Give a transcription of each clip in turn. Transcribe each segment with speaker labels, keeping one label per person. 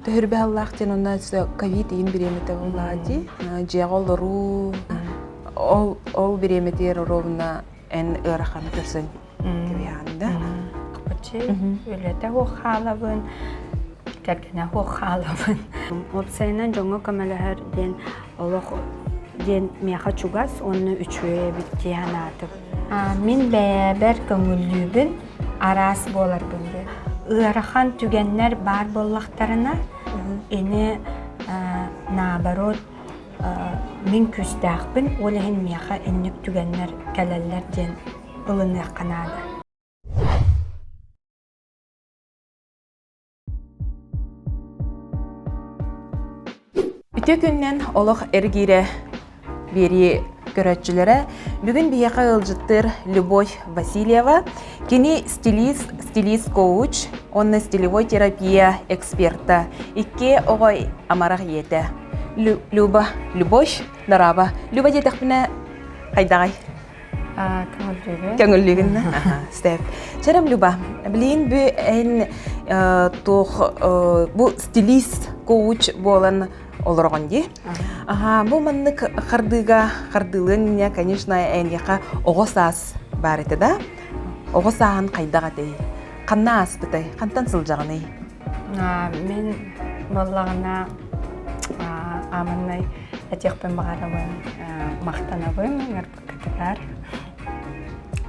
Speaker 1: Төһүрбэһаллаах диэн онно ковид иин бириэмэтэ буоллаҕа дии. Дьиэҕэ олоруу ол ол бириэмэтигэр оруобуна эн ыараханы көрсөн кэбиһэҕин да.
Speaker 2: Очи үлэтэ суох хаалабын, кэргэнэ суох хаалабын. Уопсайынан дьоҥҥо көмөлөһөр диэн олох диэн миэхэ чугас уонна үчүгэй эбит дии санаатым. Мин бэйэбэр көҥүллүүбүн, араас буоларбын диэн. Ыарахан түгэннэр баар буоллахтарына, ини наоборот мин күүстээхпин, ол иһин миэхэ инник түгэннэр кэлэллэр диэн ылыныахха наада.
Speaker 1: Үтүө күннэн олох эргиирэ биэрии көрөөччүлэрэ бүгүн биһиэхэ ыалдьыттыыр Любовь Васильева. Кини стилист, стилист-коуч уонна стилевой терапия эксперта. Икки оҕо амарах ийэтэ. Люба, Любовь, Нараба. Люба диэтэхпинэ хайдаҕай?
Speaker 2: Көҥүллүүбүн.
Speaker 1: Көҥүллүүгүн Степ. Чэрем Люба, билигин бу эн туох бу стилист, коуч буолан олороҕун дии. Аха, бу маннык хардыыга хардыылыан инньэ, конечно, эйиэхэ оҕо саас баар этэ да? Оҕо сааһын хайдах этэй? Ханна ааспытай? Хантан сылдьаҕыный?
Speaker 2: Мин буоллаҕына ааманнай этиэхпин баҕарабын, махтанабын ыҥырбыккытыгар.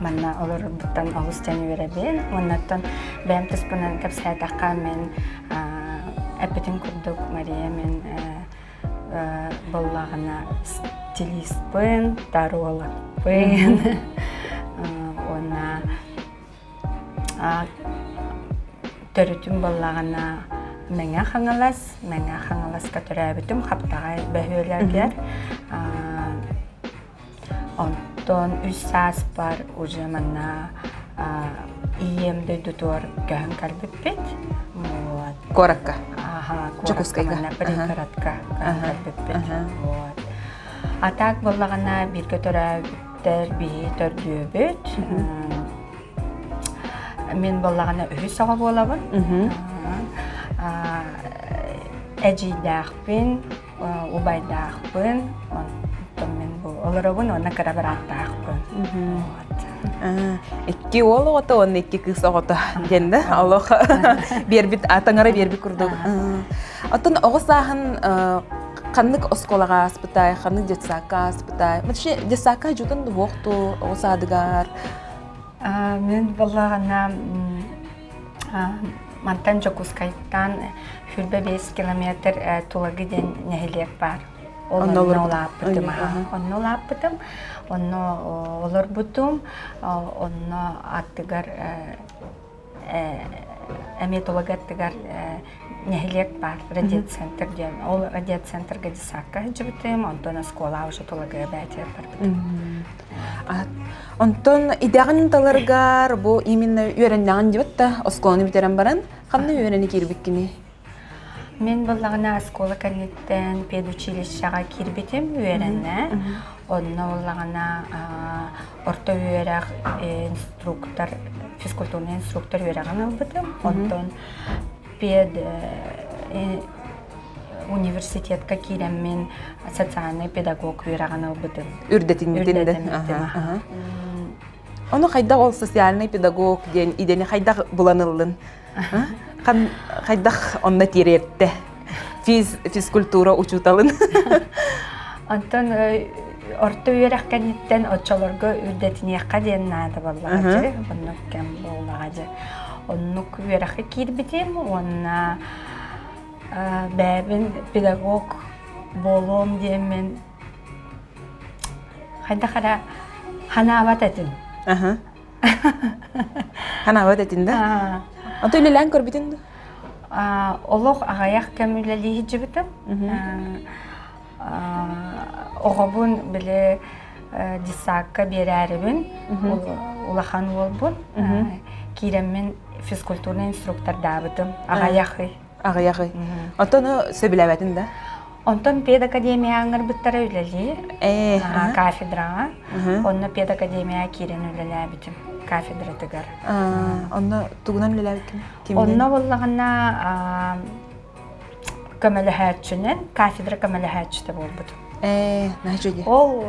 Speaker 2: Манна олорорбуттан олус диэн үөрэбин. Уоннаттан бэйэм туспунан кэпсээтэххэ мин эппитим курдук Мария мин буоллаҕына стилиспын, тарологпын уонна Төрүтүм буоллаҕына Мэҥэ Хаҥалас, Мэҥэ Хаҥаласка төрөөбүтүм Хаптаҕай бөһүөлэгэр. Онтон үс сааспар уже манна ийэм дойдутугар көһөн кэлбиппит. Вот.
Speaker 1: Куоракка?
Speaker 2: Аха,
Speaker 1: Дьокуускайга?
Speaker 2: манна пригородка көһөн кэлбиппит. Вот. А так буоллаҕына бииргэ төрөөбүттэр биһи төрдүөбүт. Мин буоллаҕына үһүс оҕо буолабын. Эдьиийдээхпин, убайдаахпын, онтон мин бу олоробун уонна кыра бырааттаахпын.
Speaker 1: Икки уол оҕото уонна икки кыыс оҕото диэн да олох биэрбит таҥара биэрбит курдук. Оттон оҕо сааһын ханнык оскуолаҕа ааспытай, ханнык детсадка ааспытай? Вообще детсадка дьутун дуһуохту оҕо саадыгар
Speaker 2: Мин буоллаҕына мантан Дьокуускайтан 25 километр Тулагы диэн нэһилиэк баар. Ол онно улааппытым. Онно улааппытым. Онно олорбутум. Онно аттыгар эмиэ Тулагы аттыгар нэһилиэк баар радиоцентр диэн. Ол радиоцентрга детсадка сылдьыбытым, онтон оскуола уже Тулагыга бээтигэр барбытым.
Speaker 1: Онтон идэҕин таларгар бу именно үөрэннэҕин диэбит да оскуоланы бүтэрэн баран ханна үөрэнэ киирбиккиний?
Speaker 2: Мин буоллаҕына оскуола кэнниттэн педучилищеҕа киирбитим үөрэнэ. Онно буоллаҕына орто үөрэх инструктор, физкультурный инструктор үөрэҕин ылбытым. Онтон пед университетка киирэммин социальный педагог үөрэҕин ылбытым.
Speaker 1: Үрдэтинмитин да. Ону хайдах ол социальный педагог диэн идэни хайдах булан ыллын? Хайдах онно тириэртэ? Физ, физкультура учууталын.
Speaker 2: Онтон орто үөрэх кэнниттэн оччолорго үрдэтиниэххэ диэн наада буоллаҕа дьэ. Оннук кэм буоллаҕа дьэ. Оннук үөрэххэ киирбитим уонна бэйэбин педагог буолуом диэммин хайдах эрэ ханаабат этим.
Speaker 1: Ханаабат этин да? Ото үлэлээн көрбүтүн да?
Speaker 2: Олох аҕыйах кэм үлэлии сылдьыбытым. Оҕобун били детсадка биэрээрибин, улахан уолбун киирэммин физкультурный инструктордаабытым. Аҕыйах ый.
Speaker 1: Аҕыйах ый. Оттон сөбүлээбэтин да?
Speaker 2: Онтон педакадемияҕа ыҥырбыттара үлэлии. Кафедраҕа. Онно педакадемияҕа киирэн үлэлээбитим кафедратыгар.
Speaker 1: Онно тугунан үлэлээбиккин?
Speaker 2: Онно буоллаҕына. Көмөлөһөөччүнэн кафедра көмөлөһөөччүтэ буолбутум.
Speaker 1: Ээ, наһаа
Speaker 2: Ол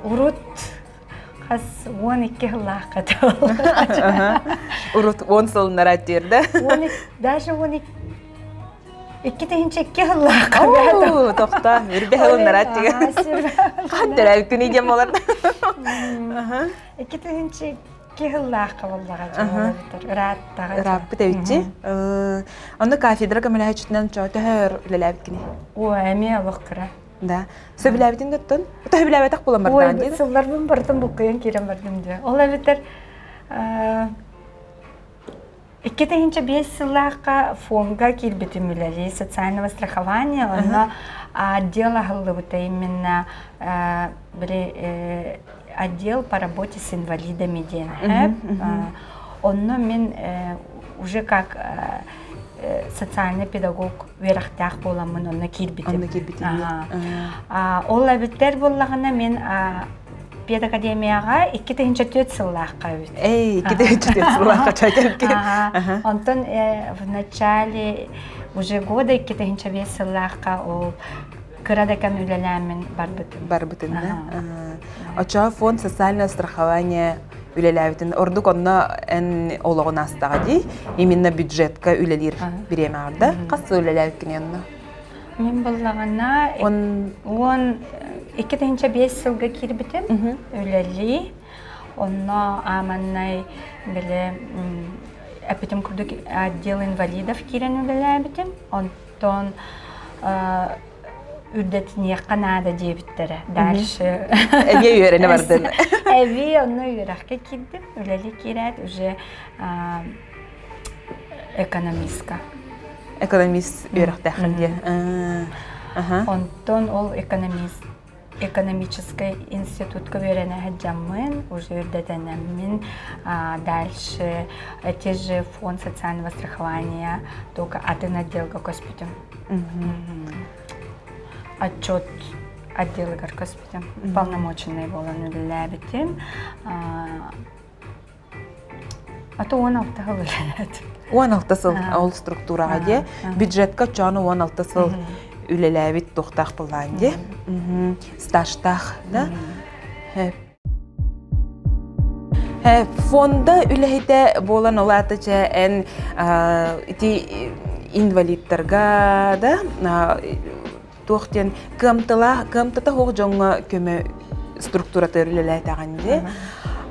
Speaker 2: урут хас 12 сыллаахха
Speaker 1: Урут 10 сылыннара да?
Speaker 2: Даже 12 2 сыллаахха.
Speaker 1: Оо, тохто, үрбэ сылыннара тигэ. Хаан төрөөбүккүн диэн болар.
Speaker 2: 2 сыллаахха боллаҕа дьон ырааттаҕа.
Speaker 1: Ырааппыт эбитчи. Онно кафедра көмөлөһөөччүтүнэн чоо төһөр үлэлээбиккини?
Speaker 2: Оо, эмиэ олох кыра.
Speaker 1: Да. Сөбүлээбитин да оттон? Сөбүлээбэтэх буолан бардаан
Speaker 2: диэн. Сылларбын барытын буккуйан киирэн бардым дии. Ол эбэтэр 2005 сыллаахха фонга киирбитим үлэлии социального страхования онно отдел аһыллыбыта именно били отдел по работе с инвалидами диэн онно мин уже как социальный педагог үөрэхтээх буоламмын онно киирбитим.
Speaker 1: Онно киирбитим.
Speaker 2: Ол эбиттэр буоллаҕына мин педакадемияҕа 2004 сыллаахха эбит.
Speaker 1: Эй, 2004 сыллаахха чайтарки.
Speaker 2: Онтон в начале уже года 2005 сыллаахха ол кыра да кэм үлэлээммин барбытым.
Speaker 1: Барбытын да. Оччоҕо фонд социальное страхование үлэлээбитин ордук онно эн олоҕун астаҕа дии именно бюджетка үлэлиир бириэмэҕэр да хас сыл үлэлээбиккин онно
Speaker 2: Мин буллаҕына 12 тыһыынча сылга киирбитим үлэлии онно ааманнай били эппитим курдук отдел инвалидов киирэн үлэлээбитим онтон үрдэтиниэххэ наада диэбиттэрэ. Дальше
Speaker 1: Эбии үөрэнэ бардын.
Speaker 2: Эбии онно үөрэххэ киирдим. Үлэлии киирээт уже экономистка.
Speaker 1: Экономист үөрэхтээххин диэн.
Speaker 2: Онтон ол экономист экономическай институтка үөрэнэ сылдьаммын, уже үрдэтэнэммин, дальше те же фонд социального страхования, только атын отделга көспүтүм. Отчет отделыгар көспүтүм. Полномоченный буолан үлэлээбитим. А то 16 сыл үлэлээтим.
Speaker 1: 16 сыл ол структураҕа дии. Бюджетка оччоҕуна 16 сыл үлэлээбит туохтаах былаан дии. Стажтаах да. Фонда үлэһитэ буолан ол аата чэ эн ити инвалидтарга да туох диэн кыамталаах кыамтата суох дьоҥҥо көмө структурата үлэлээтэҕин дии.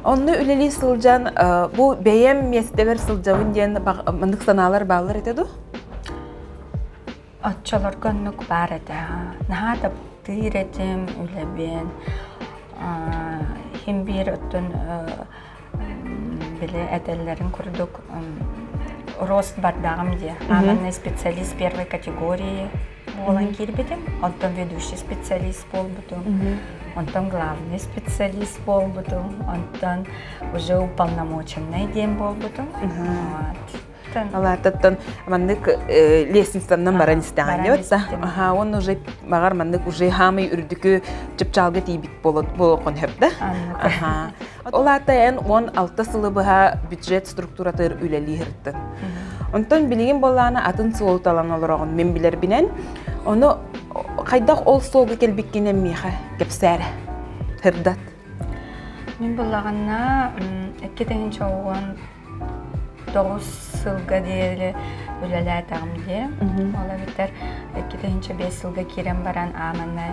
Speaker 1: Онно үлэлии сылдьан бу бэйэм миэстэбэр сылдьабын диэн маннык санаалар бааллар этэ дуу?
Speaker 2: Оччолорго оннук баар этэ. Наһаа таптыыр этим үлэбин. Хим биир оттон били этэллэрин курдук рост бардаҕым дии. Аананный специалист первой категории буолан киирбитим. Онтон ведущий специалист буолбутум. Онтон главный специалист буолбутум. Онтон уже уполномоченный диэн буолбутум.
Speaker 1: Алаататтан маннык лестницанан баран истэҕин диэбит Аха, он уже маҕар маннык уже хаамый үрдүкү чыпчаалга тиийбит буолуоххун сөп да. Аха. Ол аата эн 16 сылы быһа бюджет структуратыгар үлэлии сырыттын. Онтон билигин буоллаҕына атын суолу талан олороҕун мин билэрбинэн, ону хайдах ол суолга кэлбиккинэн миэхэ кэпсээрэ, сырдат.
Speaker 2: Мин буллаҕына 2019 сылга диэри үлэлээтэҕим дии. Ол эбэтэр 2005 сылга киирэн баран ааманнай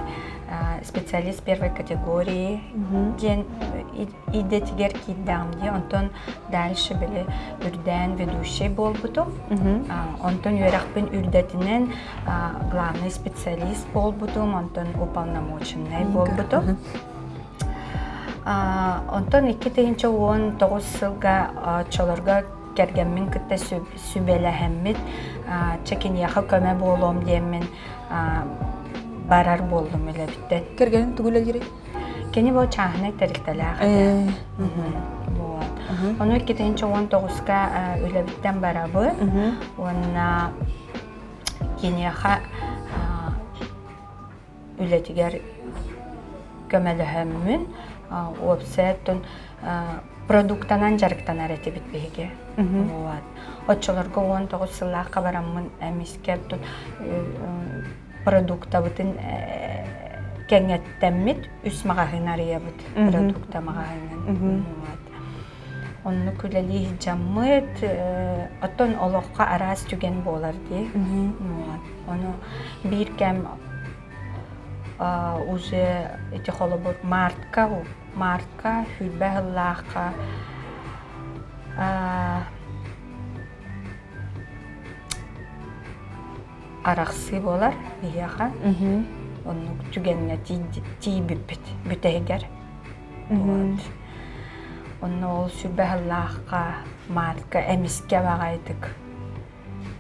Speaker 2: специалист первой категории диэн идэтигэр киирдэҕим дии. Онтон дальше били үрдээн ведущий буолбутум. Онтон үөрэхпин үрдэтинэн главный специалист буолбутум, онтон уполномоченный буолбутум. Онтон 2019 сылга оччолорго кэргэммин кытта сүбэлэһэммит, чэ киниэхэ көмө буолуом диэммин барар буоллум үлэбиттэн.
Speaker 1: Кэргэниҥ тугу үлэлиирий?
Speaker 2: Кини бу чааһынай тэрилтэлээх этэ. Вот. Ону 2019-ка үлэбиттэн барабын уонна киниэхэ үлэтигэр көмөлөһөммүн уопсай оттон. Продуктанан дьарыктанар этибит биһиги. Вот. Оччолорго 19 сыллаахха бараммын эмискэ продуктабытын кэҥэттэммит үс маҕаһыын арыйабыт. Продукта маҕаһыынын. Вот. Оннук үлэлии сылдьаммыт, оттон олоххо араас түгэн буолар дии. Вот. Ону биир кэм уже ити холобур мартка мартка 20 сыллаахха арахсыы буолар биһиэхэ. Оннук түгэҥҥэ тиийбиппит бүтэһигэр. Вот. Онно ол 20 сыллаахха мартка эмискэ баҕайытык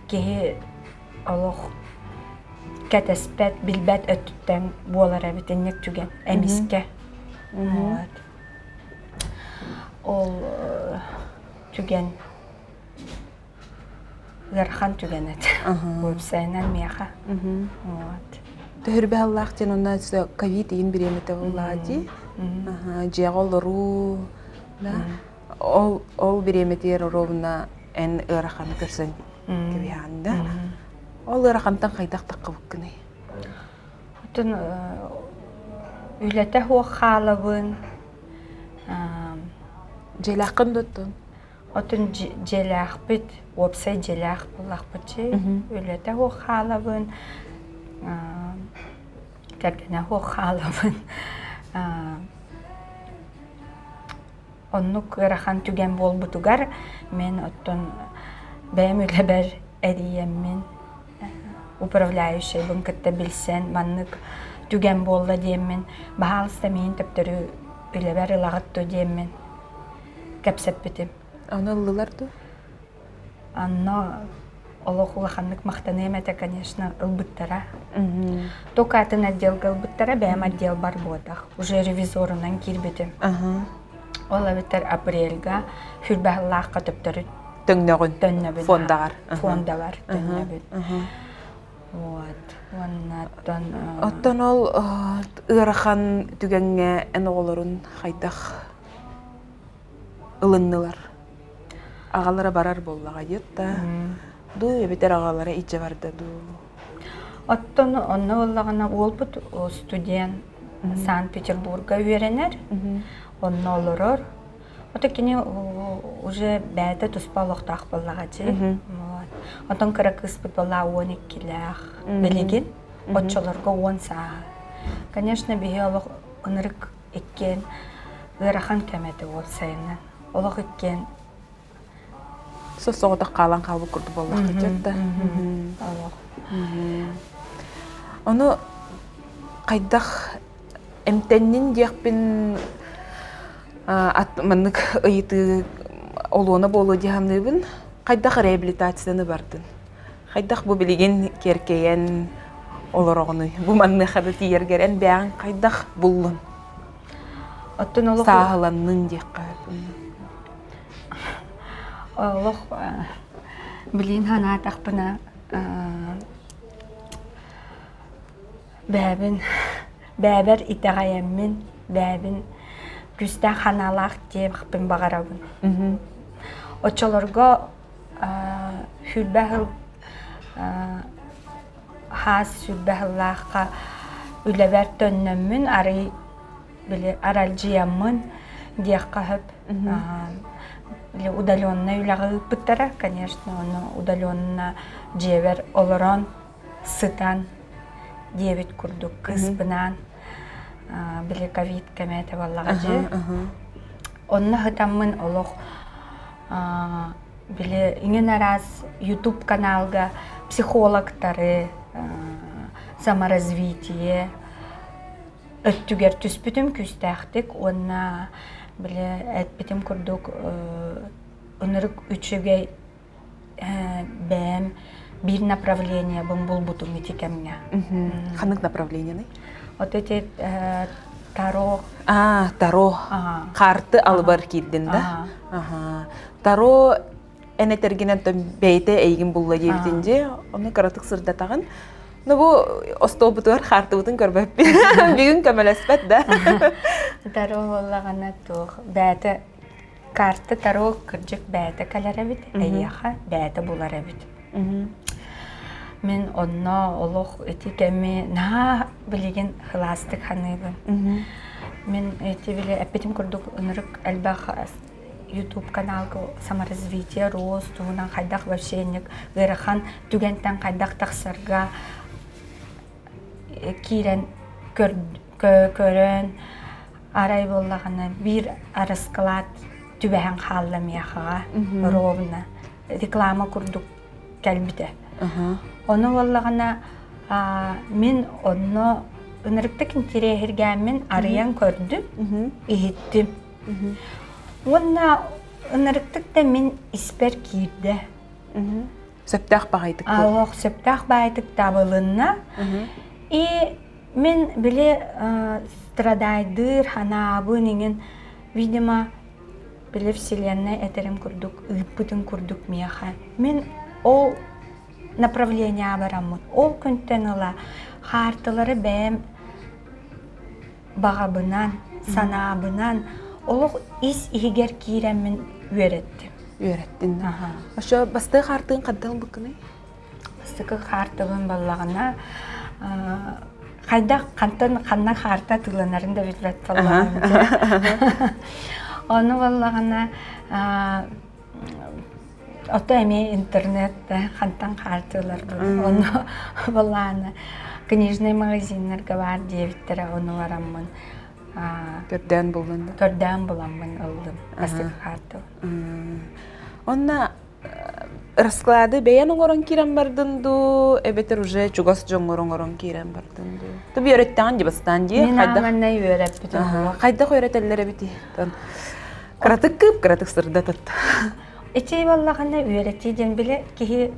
Speaker 2: киһи олох кэтэспэт, билбэт өттүттэн буолар эбит инник түгэн эмискэ. Вот. Ол түгэн ыарахан түгэн этэ. Уопсайынан миэхэ. Вот.
Speaker 1: Төһөрбө диэн онно ковид иин бириэмэтэ буоллаҕа дии. Дьиэҕэ олоруу, да? Ол ол бириэмэтигэр оруобуна эн ыараханы көрсөн кэбиһэҕин да? Ол ыарахантан хайдах таххыбыккыный?
Speaker 2: Оттон үлэтэ суох хаалабын.
Speaker 1: Дьиэлээххин да оттон?
Speaker 2: Оттон дьиэлээхпит, уопсай дьиэлээх буоллахпыт дии. Үлэтэ суох хаалабын, кэргэнэ суох хаалабын. Оннук ыарахан түгэн буолбутугар мин оттон бэйэм үлэбэр эрийэммин управляющайбын кытта билсэн маннык түгэн буолла диэммин баһаалыста миин төптөрү үлэбэр ылаҕыт дуо диэммин кэпсэппитим.
Speaker 1: Аны ыллылар дуо?
Speaker 2: Онно олох улаханнык махтаныам этэ, конечно, ылбыттара. Только атын отделга ылбыттара, бэйэм отделбар буотах. Уже ревизорунан киирбитим. Ол эбэтэр апрельга хүрбэһыллаахха төптөрү
Speaker 1: төҥнөҕүн
Speaker 2: төннөбүн.
Speaker 1: Фондагар.
Speaker 2: Фондабар төннөбүн. Вот. Уонна оттон
Speaker 1: Оттон ол ыарахан түгэҥҥэ эн оҕолорун хайдах ылыннылар? Аҕалара барар буоллаҕа диэт да дуу эбэтэр аҕалара илдьэ барда дуу?
Speaker 2: Оттон онно буоллаҕына уолбут студент Санкт-Петербурга үөрэнэр, онно олорор. Ото кини уже бэйэтэ туспа олохтоох буоллаҕа дии. Вот. Онтон кыра кыыспыт буоллаҕа 12-лээх билигин, оччолорго 10 сааһа. Конечно, биһи олох ынырык иккиэн ыарахан кэм этэ уопсайынан. Олох иккиэн
Speaker 1: Соҕотох хаалан хаалбыт курдук буоллаххыт да.
Speaker 2: Олох.
Speaker 1: Ону хайдах эмтэннин диэхпин маннык ыйытыы олуона буолуо дии саныыбын. Хайдах реабилитацияны бардын? Хайдах бу билигин киэркэйэн олороҕунуй? Бу манныаха да тиийэргэр эн бэйэҥ хайдах буллун?
Speaker 2: Оттон олох
Speaker 1: Сааһыланнын диэххэ.
Speaker 2: Олох билин санаатахпына бэйэбин бэйэбэр итэҕэйэммин бэйэбин күүстээх санаалаах диэхпин баҕарабын. Оччолорго 20 сыл хаас 20 сыллаахха үлэбэр төннөммүн арый били аралдьыйаммын диэххэ сөп. Били удаленнай үлэҕэ ыыппыттара, конечно, ону удаленно дьиэбэр олорон, сытан диэбит курдук кыыспынаан били ковид кэмэ этэ буоллаҕа дии. Онно сытаммын олох били иҥин араас YouTube каналга психологтары, саморазвитие өттүгэр түспүтүм күүстээхтик уонна били эппитим курдук ынырык үчүгэй бэйэм биир направлениебын булбутум ити кэмҥэ.
Speaker 1: Ханнык направлениеный?
Speaker 2: Вот эти таро.
Speaker 1: А, таро. Карты алыбар киирдин да? Ага. Таро эн этэргинэн бэйэтэ эйигин булла диэбитин дии, ону кыратык сырдатаҕын. Ну бу остуолбутугар хаартыбытын көрбөппүн. Бүгүн көмөлөспөт да.
Speaker 2: Таро буоллаҕына туох бэйэтэ. Карта Таро кырдьык бэйэтэ кэлэр эбит, эйиэхэ бэйэтэ булар эбит. Мин онно олох ити кэми наһаа билигин кылаастык саныыбын. Мин ити били эппитим курдук ынырык элбэх YouTube каналга саморазвитие, рост туһунан хайдах вообще ыарахан түгэнтэн хайдах тахсарга киирэн көрөн арай буоллаҕына биир расклад түбэһэн хаалла миэхэҕэ ровно реклама курдук кэлбитэ. Ону буоллаҕына мин онно ынырыктык интириэһиргээммин арыйан көрдүм, иһиттим. Уонна ынырыктык да мин испэр киирдэ.
Speaker 1: Сөптөөх баҕайытык.
Speaker 2: Олох сөптөөх баҕайытык табылынна. И мин били страдайдыыр ханаабын иҥин видимо били вселенная этэрим курдук ыыппытын курдук миэхэ мин ол направление бараммын ол күнтэн ыла хаартылары бэйэм баҕабынан санаабынан олох ис иһигэр киирэммин үөрэттим
Speaker 1: үөрэттин ошо бастыы хаартыын хантан ылбыккыный
Speaker 2: Бастакы хаартыбын баллаҕына хайдах хантан ханна хаарта атыыланарын да билбэт буоллаҕым. Ону буоллаҕына ото эмиэ интернет хантан хаартыларбын ону буоллаҕына книжный магазиннарга баар диэбиттэрэ ону бараммын
Speaker 1: көрдөөн буллун
Speaker 2: көрдөөн буламмын ыллым бастакы хаартыбын.
Speaker 1: Онно Расклады бэйэн оҥорон киирэн бардын дуу, эбэтэр уже чугас дьоҥҥор оҥорон киирэн бардын дуу? Ту үөрэттэҕин дии бастаан дии.
Speaker 2: Мин ааманнай үөрэппитим.
Speaker 1: Хайдах үөрэтэллэр эбитий? Кыратык кып, кыратык сырдатат.
Speaker 2: Ити буоллаҕына үөрэтии диэн били киһи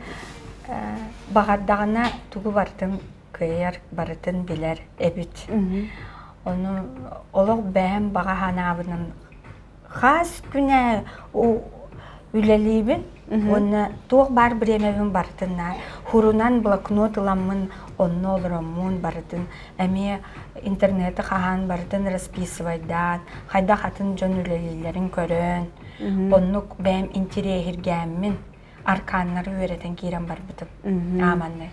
Speaker 2: баҕардаҕына тугу барытын кыайар, барытын билэр эбит. Ону олох бэйэм баҕа санаабынан Хас күнэ үлэлиибин уонна туох баар бириэмэбин барытын хурунан блокнот ыламмын онно олороммун барытын эмиэ интернети хаһан барытын расписывайдаан хайдах атын дьон үлэлииллэрин көрөн оннук бэйэм интириэһиргээммин аркааннары үөрэтэн киирэн барбытым ааманнай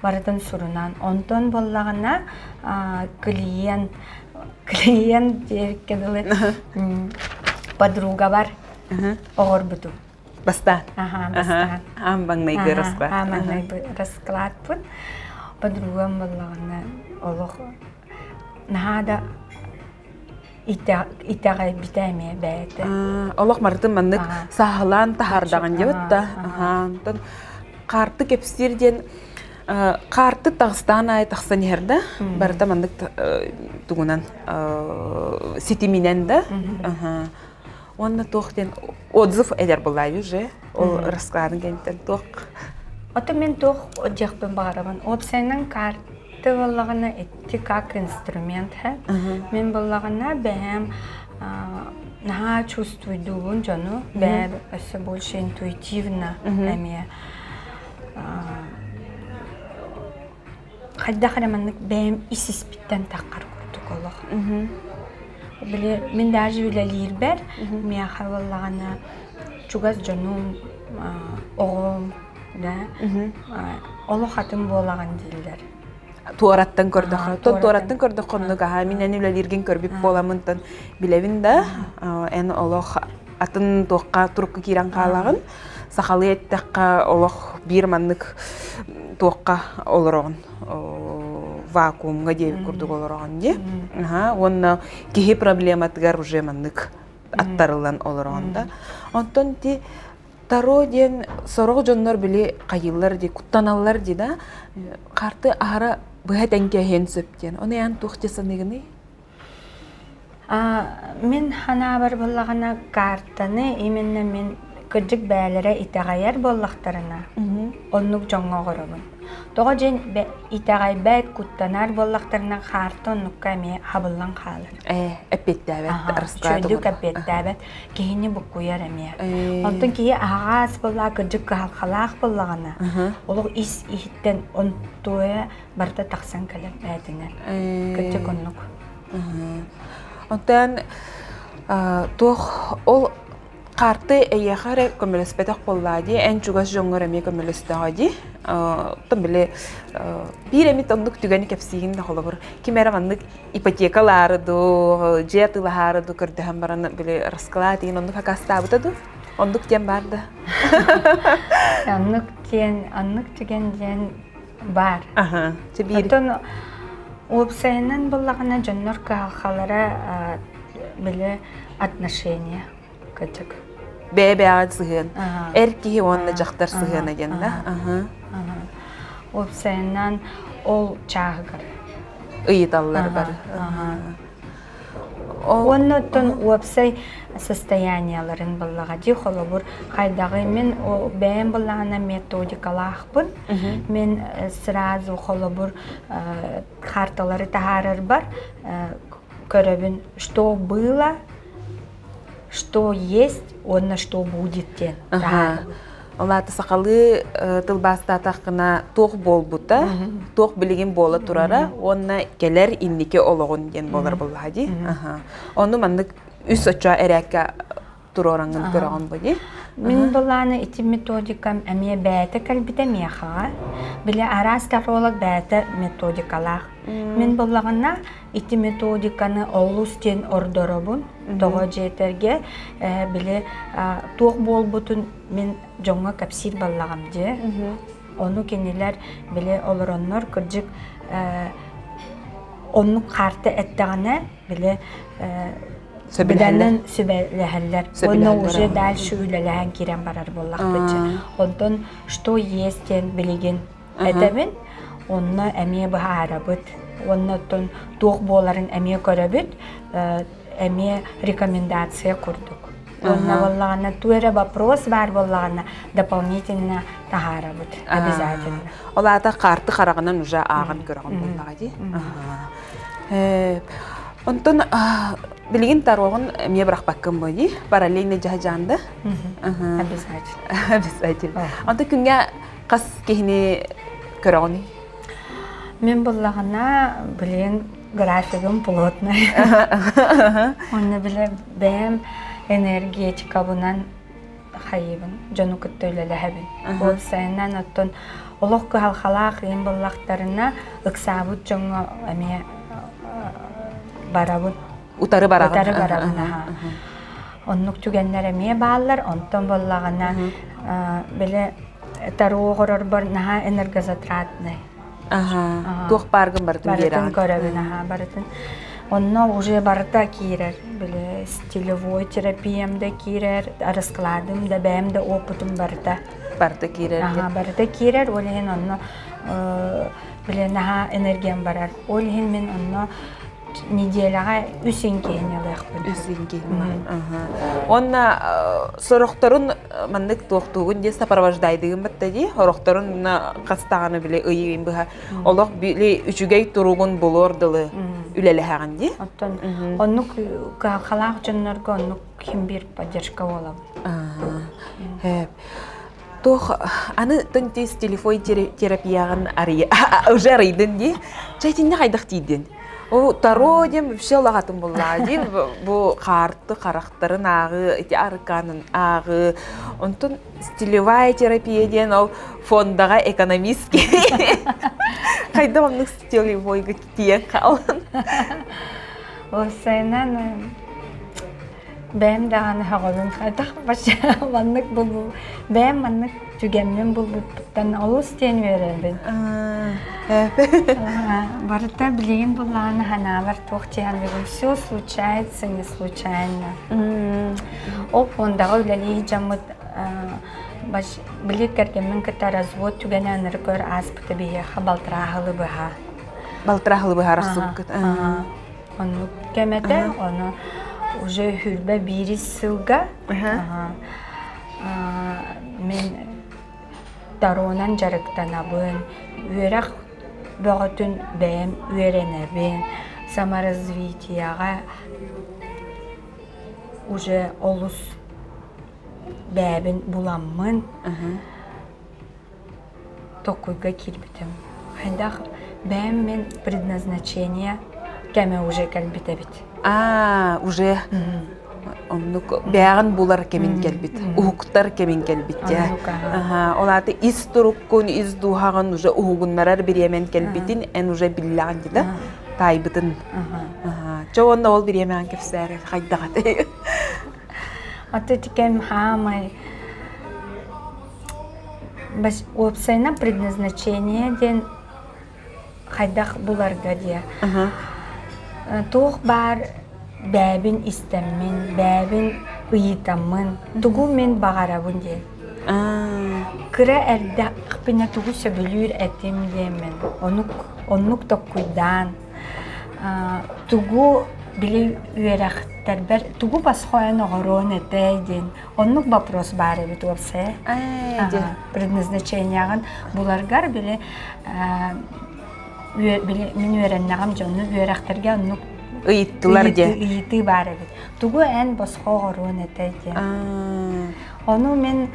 Speaker 2: барытын сурунан онтон буоллаҕына клиент клиент диэбиккэ дылы подругабар оҕорбутум
Speaker 1: бастаан
Speaker 2: бастаан
Speaker 1: аан маҥнайгы расклад
Speaker 2: аан маҥнайгы раскладпын подругам буоллаҕына олох наһаа да итэҕэйбитэ эмиэ бэйэтэ.
Speaker 1: Олох барытын маннык сааһылаан таһаардаҕын диэбит да. Онтон хаарты кэпсиир диэн хаарты таҕыстаан аайы тахсан иһэр да барыта маннык тугунан ситиминэн да уонна туох диэн отзыв эдэр былай уже ол раскладын кэнниттэн туох
Speaker 2: Ото мин туох диэхпин баҕарабын уопсайынан Ты буоллаҕына ити как инструмент һэ. Мин буоллаҕына бэйэм наһаа чувствуйдуубун дьону, бэйэм өссө больше интуитивно эмиэ хайдах эрэ маннык бэйэм ис испиттэн таххар курдук олох. Били мин даже үлэлиирбэр миэхэ буоллаҕына чугас дьонум, оҕом да олох атын буолаҕын дииллэр.
Speaker 1: Туораттан көрдөххө, туораттан көрдөххө оннук аһаа мин эн үлэлииргин көрбүт буоламмынтан билэбин да эн олох атын туохха турукка киирэн хаалаҕын сахалыы эттэххэ олох биир маннык туохха олороҕун вакуумҥа диэбит курдук олороҕун дии уонна киһи проблематыгар уже маннык аттарыллан олороҕун да онтон ти Таро диэн сорох дьоннор били хайыыллар дии, куттаналлар дии да, хаарты аһара быһа тэҥкэһиэн сөп диэн. Ону эн туох дии саныыгыный?
Speaker 2: Мин ханаабар буоллаҕына картаны именно мин кырдьык бээлэрэ итэҕэйэр буоллахтарына оннук дьоҥҥо оҕоробун. Тоҕо диэн итэҕэйбэт, куттанар буоллахтарына хаарта оннукка эмиэ хабыллан хаалар.
Speaker 1: Ээ, эппиэттээбэт,
Speaker 2: Үчүгэйдик эппиэттээбэт. Киһини буккуйар эмиэ. Онтон киһи аһаҕас буоллаҕа, кырдьык кыһалҕалаах буоллаҕына, олох ис иһиттэн онтуойа барыта тахсан кэлэр бээтинэн. Кырдьык оннук.
Speaker 1: Онтон туох ол Хаарты эйиэхэ эрэ көмөлөспөтөх буоллаа дии, эн чугас дьоҥҥор эмиэ көмөлөстөҕө дии. Оттон били биир эмит оннук түгэни кэпсиигин да холобур, ким эрэ маннык ипотекалаары дуу, дьиэ атыылаһаары дуу көрдөһөн баран били расклад игин оннук акаастаабыта дуу? Оннук диэн баар да?
Speaker 2: Оннук диэн, оннук түгэн диэн баар.
Speaker 1: Аха, биир.
Speaker 2: Оттон уопсайынан буллаҕына дьоннор кыһалҕалара били отношения кырдьык.
Speaker 1: Бэйэ-бэйэҕэ сыһыан. Эр киһи уонна дьахтар сыһыана диэн да?
Speaker 2: Уопсайынан ол чааһыгар.
Speaker 1: Ыйыталлар бары.
Speaker 2: Уонна оттон уопсай состояниеларын буллаҕа дии холобур хайдаҕый мин бэйэм буллаҕына методикалаахпын мин сразу холобур карталары таһаарарбар көрөбүн что было что есть уонна что будет диэн таһаарабын
Speaker 1: Ол аата сахалыы тылбаастаатаххына туох буолбута, туох билигин буола турара уонна кэлэр инники олоҕун диэн буолар буоллаҕа дии. Ону маннык үс оччо эрээккэ туруораҥҥын көрөҕүн бу дии.
Speaker 2: Мин былааны ити методикам эмиэ бэйэтэ кэлбитэ миэхэҕэ. Били араас таролог бэйэтэ методикалаах. Мин буллаҕына ити методиканы олус диэн ордоробун. Тоҕо дьиэтэргэ били туох буолбутун мин дьоҥҥо кэпсиир баллаҕым дьэ. Ону кинилэр били олороннор кырдьык оннук хаарта эттэҕинэ били Быданын сүбэлэһэллэр. Уонна уже дальше үлэлэһэн киирэн барар буоллахпыт. Онтон что есть диэн билигин этэбин. Онно эмиэ быһаарабыт. Уонна оттон туох буоларын эмиэ көрөбүт. Эмиэ рекомендация курдук. Уонна буоллаҕына туу эрэ вопрос баар буоллаҕына дополнительно таһаарабыт обязательно.
Speaker 1: Ол аата хаарты хараҕынан уже ааҕан көрөҕүн буоллаҕа дии. Онтон билигин тароҕун эмиэ бырахпаккын бу дии параллельно дьаһадьаанда.
Speaker 2: Обязательно.
Speaker 1: Обязательно. Онтон күҥҥэ хас киһини көрөҕүнүй?
Speaker 2: Мин буллаҕына билигин графигым плотный. Онно бile бэйэм энергетикабынан хайыыбын, дьону кытта үлэлэһэбин. Уопсайынан оттон олох кыһалҕалаах ыйым буллахтарына ыксаабыт дьоҥҥо эмиэ барабын.
Speaker 1: Утары бараҕын.
Speaker 2: Утары барабын, аха. Оннук түгэннэр эмиэ бааллар. Онтон буоллаҕына били таро оҥорорбор наһаа энергозатратный.
Speaker 1: Аха. Туох бааргын барытын
Speaker 2: Барытын
Speaker 1: биэрэҕин.
Speaker 2: көрөбүн, аха, барытын. Онно уже барыта киирэр. Били стилевой терапиям да киирэр, раскладым да, бэйэм да опытым барыта.
Speaker 1: Барыта киирэр.
Speaker 2: Аха, барыта киирэр. Ол иһин онно били наһаа энергиям барар. Ол иһин мин онно неделяҕа үс иҥкиһини ылыахпын.
Speaker 1: Үс иҥкиһини. Уонна сорохторун маннык туохтуугун диэн сопровождайдыгын батта дии. Орохторун хастаҕаны били ыйыын быһа олох били үчүгэй туругун булуор дылы үлэлэһэҕин дии.
Speaker 2: Оттон оннук кыһалҕалаах дьоннорго оннук ким биир поддержка буолабын.
Speaker 1: Туох аны тынтис телефон терапияҕын арый уже арыйдын дии. Чэ итиннэ хайдах тиийдин? О таро диэн вообще улаҕатын буллаа дии. Бу хаарты харахтарын ааҕыы, ити арканын ааҕыы. Онтон стилевая терапия диэн ол фондаҕа экономист хайдах оннук стилевойга тиийэн хаалан.
Speaker 2: Уопсайынан Бэйэм даҕаны сөҕөбүн хайдах маннык булбу бэйэм маннык түгэммин булбуппуттан олус диэн үөрэбин. Барыта билигин буллаҕына санаабар туох диэххин все случается не случайно. Ол фондаҕа үлэлии дьоммут били кэргэммин кытта развод түгэнэ ынырык көр ааспыта биһиэхэ балтараа сылы быһа.
Speaker 1: Балтараа сылы быһа арахсыбыккыт.
Speaker 2: Оннук кэм этэ, ону уже хүрбэ биирис сылга мин таронан дьарыктанабын, үөрэх бөҕөтүн бэйэм үөрэнэбин, саморазвитиеҕа уже олус бэйэбин буламмын Токкуйга киирбитим. Хайдах бэйэм мин предназначение кэмэ уже кэлбит эбит.
Speaker 1: Аа, уже. Оннук бэйэҕин булар кэмин кэлбит, уһуктар кэмин кэлбит дьэ. Ол аата ис туруккун, ис дууһаҕын уже уһугуннарар бириэмэн кэлбитин эн уже биллэҕин дии таайбытын. Чэ уонна ол бириэмэҕин кэпсээр хайдах этэй?
Speaker 2: Аты тикем хаамай уопсайынан предназначение диэн хайдах буларга диэ. Туох баар бэйэбин истэммин, бэйэбин ыйытаммын, тугу мин баҕарабын диэн. Кыра эрдэхпинэ тугу сөбүлүүр этим диэммин, оннук, оннук токкуйдаан, тугу били үөрэхтэрбэр тугу босхойон оҕоруон этэй диэн Оннук вопрос баар эбит уопсайа. Предназначениеҕын буларгар били били мин үөрэннэҕим дьону үөрэхтэргэ оннук
Speaker 1: ыйыттылар диэн
Speaker 2: ыйытыы баар эбит. Тугу эн босхо оҕоруон этэй диэн. Ону мин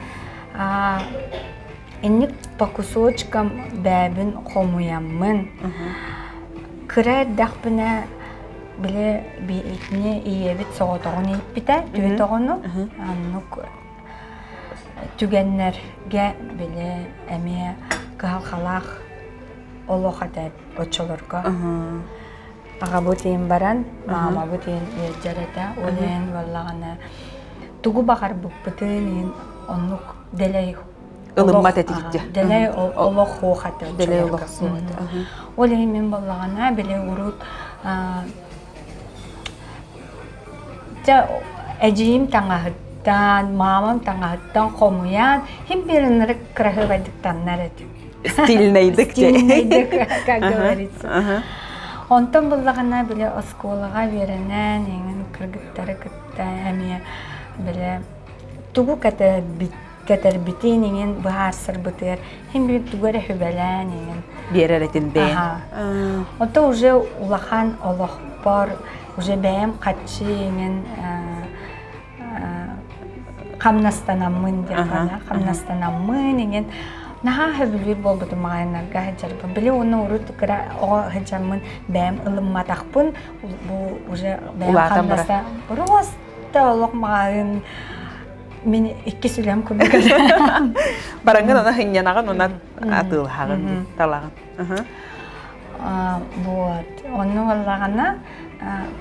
Speaker 2: инник по кусочкам бэйэбин хомуйаммын кыра эрдэхпинэ били итини ийэбит соҕотоҕун ииппитэ түөрт оҕону оннук түгэннэргэ били эмиэ кыһалҕалаах олох этэ оччолорго аҕабыт иин баран маамабыт иин ыалдьар этэ ол иһин буоллаҕына тугу баҕарбыппытын иһин оннук дэлэй
Speaker 1: ылыммат этигит
Speaker 2: дэлэй олох суох этэ
Speaker 1: дэлэй олох суох этэ
Speaker 2: ол иһин мин буоллаҕына били урут дьэ эдьиийим таҥаһыттан маамам таҥаһыттан хомуйан хим биэриннэрик кыраһыабайдык таҥнар этим
Speaker 1: стильнэйдик
Speaker 2: стильнэйдик как говорится онтон буллаҕына били оскуолаҕа үөрэнэн эҥин кыргыттары кытта эмиэ били тугу кэтэрбит кэтэрбитин иҥин быһаарсарбытыгар иһин биир тугу эрэ сүбэлээн иҥин
Speaker 1: биэрэр этин бэйэҥ
Speaker 2: Ото уже улахан олохпор уже бэйэм хаччы иҥин хамнастанаммын диэххэ хамнастанаммын иҥин наһаа сөбүлүүр буолбутум маҕаһыыннарга сылдьарбын били уонна урут кыра оҕо сылдьаммын бэйэм ылымматахпын бу уже бэйэм хамнаста просто олох маҕаһыын Мин иккис үлэм курдук
Speaker 1: Бараҥҥын ана хынньанаҕын онон атыылаһаҕын талаҕын.
Speaker 2: Вот. Онну буоллаҕына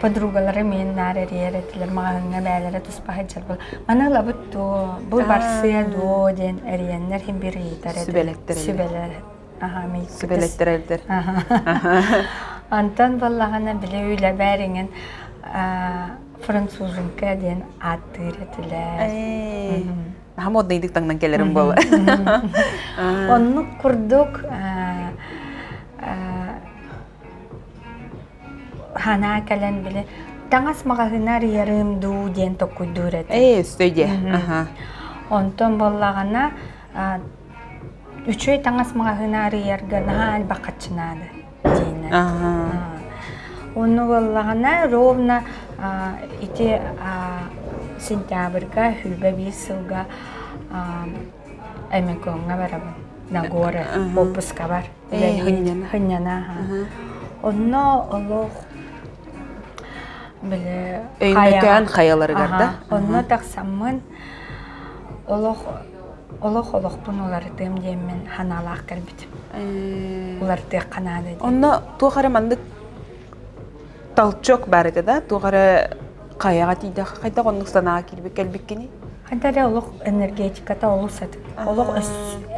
Speaker 2: подругалары мин наар эрийэр этилэр маҕаһыыҥҥа бээлэрэ туспа сылдьар буол. Маны ылабыт дуо, бу барсыа дуо диэн эрийэннэр иһин биир ыйытар этилэр.
Speaker 1: Сүбэлэттэр.
Speaker 2: Сүбэлэр.
Speaker 1: Сүбэлэттэрэллэр.
Speaker 2: Онтон буоллаҕына били үлэбэр иҥин француженка диэн ааттыыр этилэр.
Speaker 1: Наһаа моднайдык таҥнан кэлэрим буолла.
Speaker 2: Оннук курдук ханаа кэлэн били таҥас маҕаһыына арыйарым дуу диэн токкуйдуур этим.
Speaker 1: Ээ, өстөй диэ.
Speaker 2: Онтон буоллаҕына үчүгэй таҥас маҕаһыына арыйарга наһаа элбэх харчы наада. диинэ. Онно буоллаҕына ровно ити сентябрьга сүүрбэ биир сылга Өймөкөөҥҥө барабын на горы отпускабар хынньана онно олох били
Speaker 1: Өймөкөөн хайаларыгар да
Speaker 2: онно тахсаммын олох олох олохпун уларытыам диэммин ханаалаах кэлбитим. Уларытыахха наада диэн.
Speaker 1: Онно туох эрэ маннык толчок баар этэ да? Туох эрэ хайаҕа тиийдэх хайдах оннук санааҕа киирбит кэлбиккиний?
Speaker 2: Хайда эрэ олох энергетиката олус атын. Олох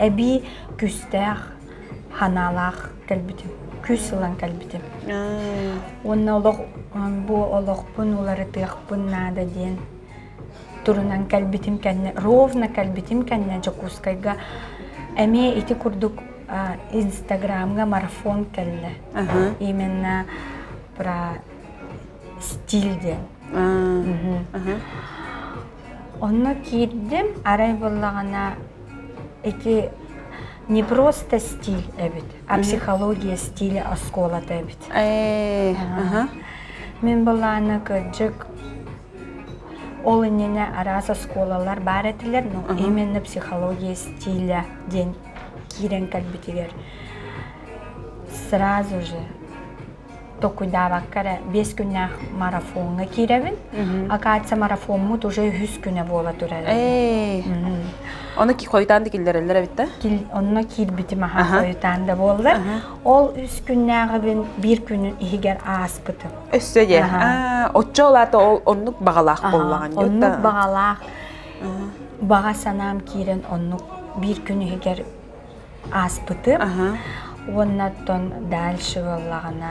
Speaker 2: эбии күүстээх, ханаалаах кэлбитим. Күүс ылан кэлбитим. Уонна олох бу олохпун уларытыахпын наада диэн турунан кэлбитим кэннэ, ровно кэлбитим кэннэ Дьокуускайга эмиэ ити курдук Инстаграмҥа марафон кэллэ. Именно про стиль диэн. Онно киирдим, арай буоллаҕына ити не просто стиль эбит, а психология стиля оскуолата эбит. Мин былаана кырдьык Ол иннинэ араас оскуолалар баар этилэр, но именно психология стиля диэн киирэн кэлбитигэр сразу же. Токуйдаабакка эрэ 5 күннээх марафоҥҥа киирэбин. Акация марафоммут уже үһүс күнэ буола турар.
Speaker 1: Ээ. Ону хойутаан да киллэрэллэр эбит да?
Speaker 2: Онно киирбитим аха хойутаан да буоллар. Ол үс күннээҕибин биир күнүн иһигэр ааспытым.
Speaker 1: Өссө дьэ. Оччо олаата ол оннук баҕалаах буоллаҕын.
Speaker 2: Оннук баҕалаах. Баҕа санаам киирэн оннук биир күн иһигэр ааспытым. Уонна оттон дальше буоллаҕына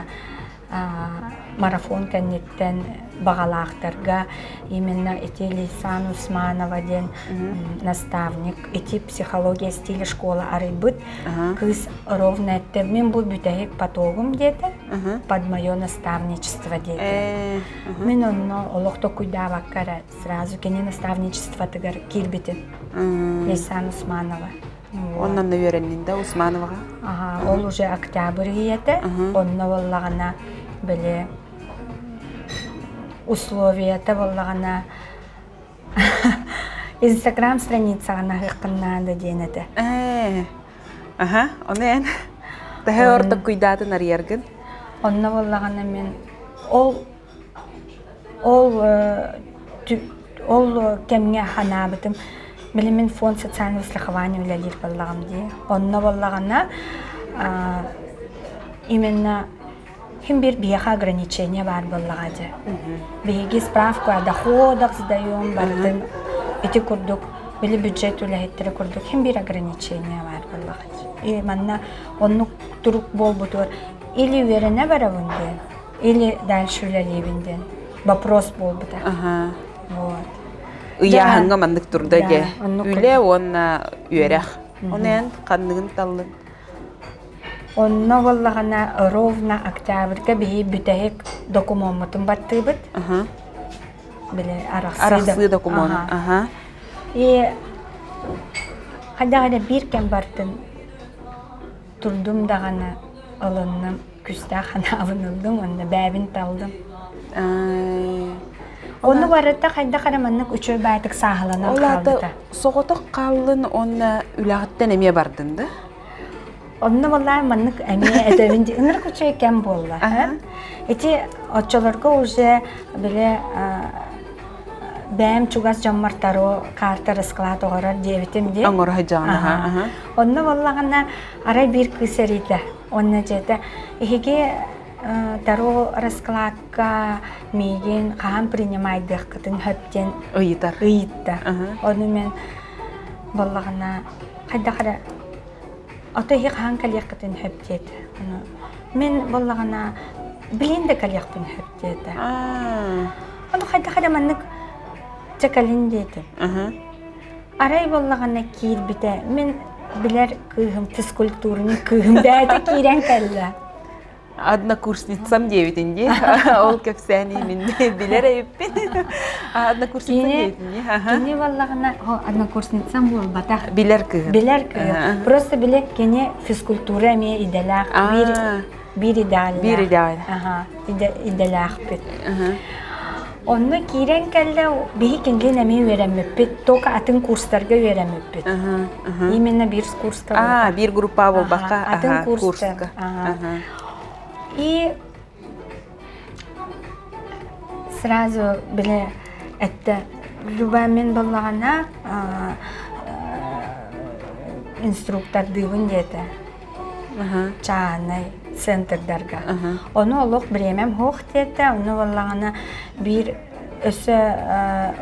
Speaker 2: марафон кэнниттэн баҕалаахтарга именно ити Лейсан Усманова диэн наставник ити психология стиля школа арыйбыт кыыс ровно эттэ мин бу бүтэһик потогум диэтэ под мое наставничество диэтэ мин онно олох токуйдаабакка эрэ сразу кини наставничествотыгар киирбитим Лейсан Усманова
Speaker 1: Оннан да үөрэннин да Усмановаҕа?
Speaker 2: Аха, ол уже октябрь ийэтэ. Онно буоллаҕына били условията буоллаҕына Инстаграм страницаҕын аһыаххын наада диэн этэ.
Speaker 1: Ээ, аха, ону эн төһө орток куйдаатын арыйаргын?
Speaker 2: Онно буоллаҕына мин ол Ол ол кэмҥэ санаабытым, били мин фонд социального страхования үлэлиир буоллаҕым дии. Онно буоллаҕына именно син биир биһиэхэ ограничение баар буоллаҕа дии. Биһиги справку о доходах сдаем барытын ити курдук били бюджет үлэһиттэрэ курдук син биир ограничение баар буоллаҕа дии. И манна оннук турук буолбутугар или үөрэнэ барабын диэн Или дальше үлэлиибин диэн вопрос буолбута.
Speaker 1: Аха.
Speaker 2: Вот.
Speaker 1: Ыйааһыҥҥа маннык турда дьэ. Үлэ уонна үөрэх. Ону эн ханныгын таллыҥ?
Speaker 2: Онно буоллаҕына ровно октябрьга биһи бүтэһик докумуоммутун баттыыбыт. Били арахсыы,
Speaker 1: арахсыы докумуон. Аха.
Speaker 2: И хайдах эрэ биир кэм бартын турдум даҕаны ылынным. Күстээх ханаабын ыллым уонна бээбин таллым. Ону барыта хайдах эрэ маннык үчүгэй баайтык сааһыланан
Speaker 1: Ол аата
Speaker 2: хаалбыта.
Speaker 1: соҕотох хааллын уонна үлэҕиттэн эмиэ бардын да?
Speaker 2: Онно валлаай маннык эмиэ этэбин дии. Ынырык үчүгэй кэм буолла. Ити оччолорго уже били бэйэм чугас дьоммор таро карта расклад оҥорор диэбитим дии.
Speaker 1: Оҥоро сылдьаҕын.
Speaker 2: Онно буоллаҕына арай биир кыыс эрийдэ. Уонна дьиэтэ эһиги таро раскладка миигин хаһан принимайдыаххытын сөп диэн
Speaker 1: ыйытар.
Speaker 2: Ыйытта. Ону мен буоллаҕына хайдах эрэ ото эһи хаһан кэлиэххитин сөп диэтэ. Ону мин буоллаҕына билин да кэлиэхпин сөп диэтэ. Ону хайдах эрэ маннык чэ кэлин диэтим. Арай буоллаҕына киирбитэ, мин билэр кыыһым, физкультурник кыыһым бэйэтэ киирэн кэллэ.
Speaker 1: Однокурсницам диэбитин дии. Ол кэпсээни мин билэр эбиппин. Однокурсницам диэбитин дии.
Speaker 2: Кини буоллаҕына, однокурсницам буолбатах.
Speaker 1: Билэр кыыһым.
Speaker 2: Билэр кыыһым. Просто билэр кини физкультура эмиэ идэлээх. Биир биир идеальнаах.
Speaker 1: Биир идеаль.
Speaker 2: Аха, идэлээхпит. Онно киирэн кэллэ, биһи кинилин эмиэ үөрэммиппит, только атын курстарга үөрэммиппит. Именно биир курска.
Speaker 1: А, биир группа буолбакка,
Speaker 2: атын курска. И сразу били этте Люба мин буоллаҕына инструктордыыбын диэтэ. чааһынай центрдарга. Ону олох бириэмэм суох диэтэ, ону буоллаҕына биир өссө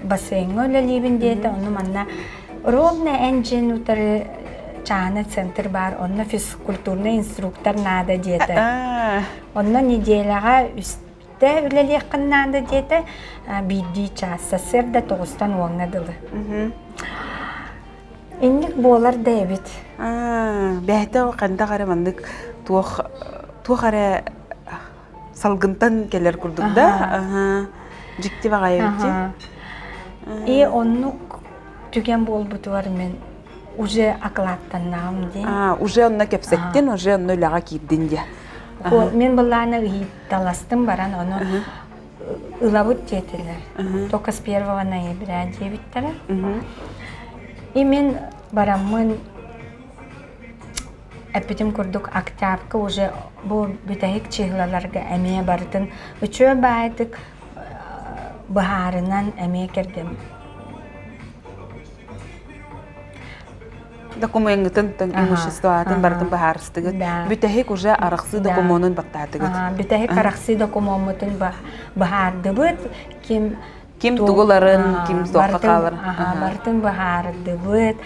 Speaker 2: бассейҥҥа үлэлиибин диэтэ, ону манна ровно эн дьиэн утары чааһынай центр баар, онно физкультурный инструктор наада диэтэ. Онно неделяҕа үстэ үлэлиэххин наада диэтэ, биирдии чаас, сарсыарда тоҕустан уоҥҥа дылы. Инник буолар да эбит.
Speaker 1: Бэйэтэ хайдах эрэ маннык туох туох эрэ салгынтан кэлэр курдук да дьикти баҕайы эбит
Speaker 2: И оннук түгэн буолбутугар мин уже акылааттаннаҕым дии.
Speaker 1: Уже онно кэпсэттин, уже онно үлэҕэ киирдин диэ.
Speaker 2: Мин былаана ыйыталастым баран ону ылабыт диэтилэр. Только с первого ноября диэбиттэрэ. И мин бараммын. Эппитим курдук октябрьга уже бу бүтэһик чыһылаларга эмиэ барытын үчүгэй баайдык быһаарынан эмиэ кэргэн
Speaker 1: Докумуоҥҥутун имуществоатын барытын быһаарыстыгыт. Бүтэһик уже арахсыы докумуонун баттаатыгыт.
Speaker 2: Бүтэһик арахсыы докумуоммутун быһаардыбыт. Ким
Speaker 1: Ким тугу ыларын, ким туохха хааларын.
Speaker 2: Барытын быһаардыбыт.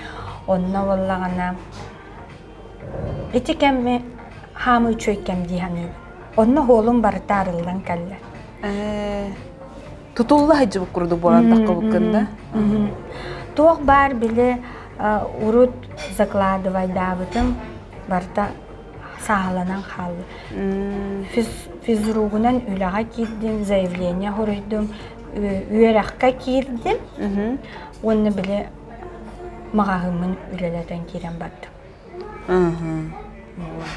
Speaker 2: Онно буоллаҕына ити кэми хаамыы үчүгэй кэм дии саныыбын. Онно уолум барыта арыллан кэллэ.
Speaker 1: Тутулла сылдьыбыт курдук буолан таххыбыккын да?
Speaker 2: Туох баар били урут закладывайдаабытым барыта сааһыланан хаалла. Физругунан үлэҕэ киирдим, заявление суруйдум, үөрэххэ киирдим уонна били маҕаһыыммын үлэлэтэн киирэн бардым.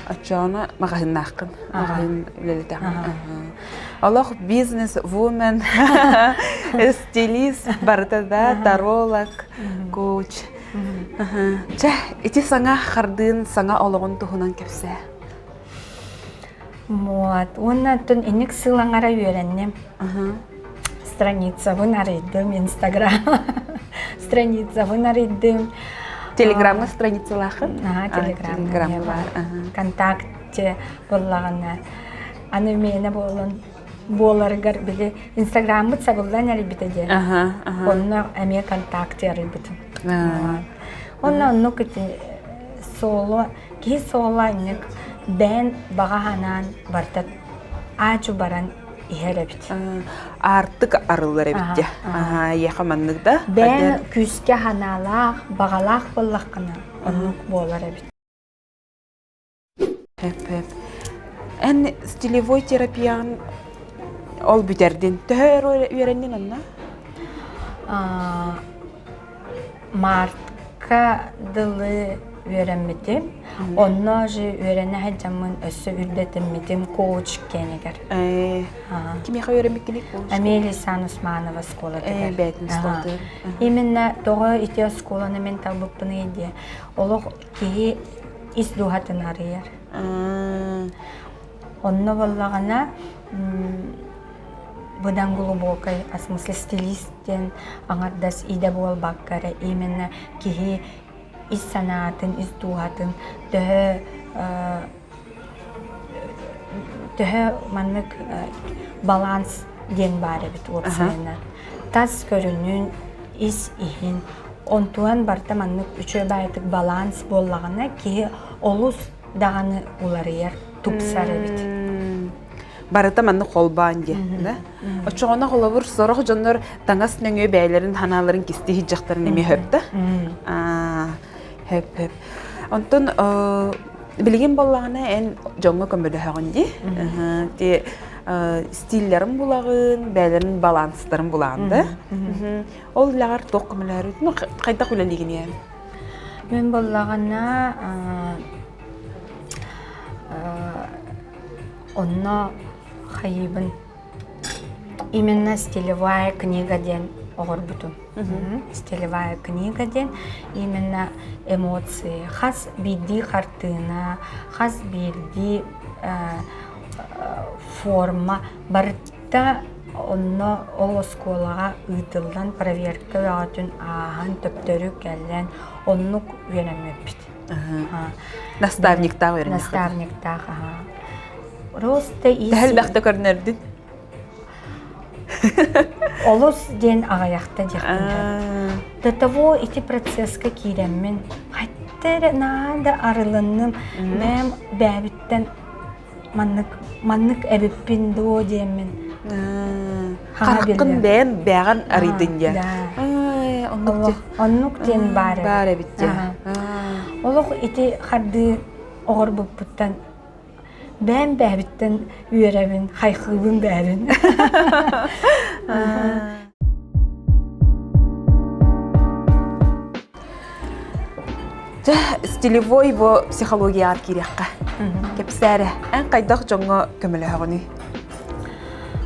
Speaker 1: Оччоҕуна маҕаһыыннааххын, маҕаһыын үлэлэтэҕин. Олох бизнес-вумен, стилист барыта да, таролог, коуч. Чэ, ити саҥа хардыын, саҥа олоҕун туһунан кэпсээ.
Speaker 2: Вот. Уонна оттон инник сыл аҥара үөрэнним. Страницабын арыйдым, Инстаграм. Страницабын арыйдым.
Speaker 1: Телеграмҥа страницалааххын?
Speaker 2: Аха, Телеграмҥа баар. Контакте буоллаҕына. Аны миэнэ буолан буоларыгар били Инстаграммыт сабыллан эрийбитэ диэн. Онно эмиэ контакте арыйбытым. Онно оннук ити соло Киһи суола инник бэйэн баҕа санаан барыта аачу баран иһэр эбит.
Speaker 1: Аартык арыллар эбит дьэ. Эйиэхэ маннык да?
Speaker 2: Бэйэн күүскэ санаалаах, баҕалаах буоллаххына оннук буолар эбит.
Speaker 1: Хөп-хөп. Эн стилевой терапияҕын ол бүтэрдин. Төһө өр үөрэннин онно?
Speaker 2: Мартка дылы үөрэммитим. Онно же үөрэнэ сылдьаммын өссө үрдэтиммитим коуч киэнигэр.
Speaker 1: Кимиэхэ үөрэммиккиний коуч?
Speaker 2: Амелия Сан Усманова оскуолатыгар.
Speaker 1: Бээтин оскуолатыгар.
Speaker 2: Именно тоҕо ити оскуоланы мин талбыппыный диye. Олох киһи ис дууһатын арыйар. Онно буоллаҕына быдан глубокай, в смысле стилист диэн аҥардас идэ буолбакка эрэ именно киһи ис санаатын, ис дууһатын төһө төһө маннык баланс диэн баар эбит уопсайынан. Тас көрүнүн, ис иһин онтуан барыта маннык үчүгэй баайытык баланс буоллаҕына киһи олус даҕаны уларыйар, тупсар эбит.
Speaker 1: Барыта маннык холбоон диэн да? Оччоҕуна холобур сорох дьоннор таҥас нөҥүө бэйэлэрин ханааларын кистии сылдьахтарын эмиэ хөп да? Хөп хөп. Онтон билигин буоллаҕына эн дьоҥҥо көмөлөһөҕүн дии. Ти стиллэрин булаҕын, бэйэлэрин баланстарын булаҕын да? Ол үлэҕэр туох көмөлөһөрүй? Хайдах үлэлиигиний эн?
Speaker 2: Мин буоллаҕына онно хайыыбын именно стилевая книга диэн оҕорбутум. Стилевая книга диэн именно эмоции, хас биирдии хартыына, хас биирдии форма барыта онно ол оскуолаҕа ыытыллан проверка бөҕөтүн ааһан төптөрү кэлэн оннук үөрэммиппит.
Speaker 1: Наставниктаах үөрэннэххит.
Speaker 2: Наставниктаах, аха. Просто
Speaker 1: Төһө элбэхтэ көрүнэрдин?
Speaker 2: Олус диэн аҕыйахта диэхпин сөп. До того ити процесска киирэммин, хатта эрэ наада арылынным, бэйэм бэйэбиттэн маннык маннык эбиппин дуо диэммин
Speaker 1: Хараххын бэйэн бэҕэн арыйдын дьэ.
Speaker 2: Оннук диэн баар эбит.
Speaker 1: Баар эбит дьэ.
Speaker 2: Олох ити хардыы оҕорбуппуттан бэйэм бэйэбиттэн үөрэбин, хайхыыбын бэйэбин.
Speaker 1: Дьэ, стилевой бу психологияҕа киириэххэ. Кэпсээрэ, эн хайдах дьоҥҥо көмөлөһөҕүнүй?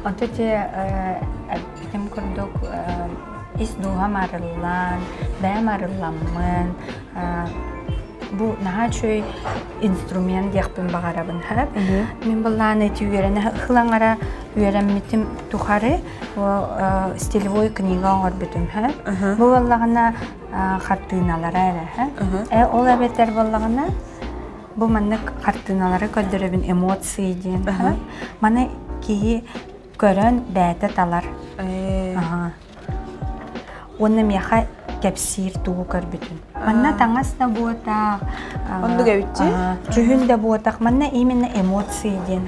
Speaker 2: Онто ити эппитим курдук ис дууһам арыллан, бэйэм арылламмын. Бу наһаа үчүгэй инструмент диэхпин баҕарабын. Мин былаан эти үөрэнэ ылаҥара үөрэммитим тухары стилевой книга оҥорбутум. Бу буоллаҕына хартыыналара эрэ. Ол эбэтэр буоллаҕына бу маннык хартыыналары көрдөрөбүн эмоции диэн. Маны киһи көрөн бэйэтэ талар. Уонна миэхэ кэпсиир тугу көрбүтүн. Манна таҥас да буотах,
Speaker 1: Оннук эбитчи.
Speaker 2: Дьүһүн да буотах. Манна именно эмоции диэн.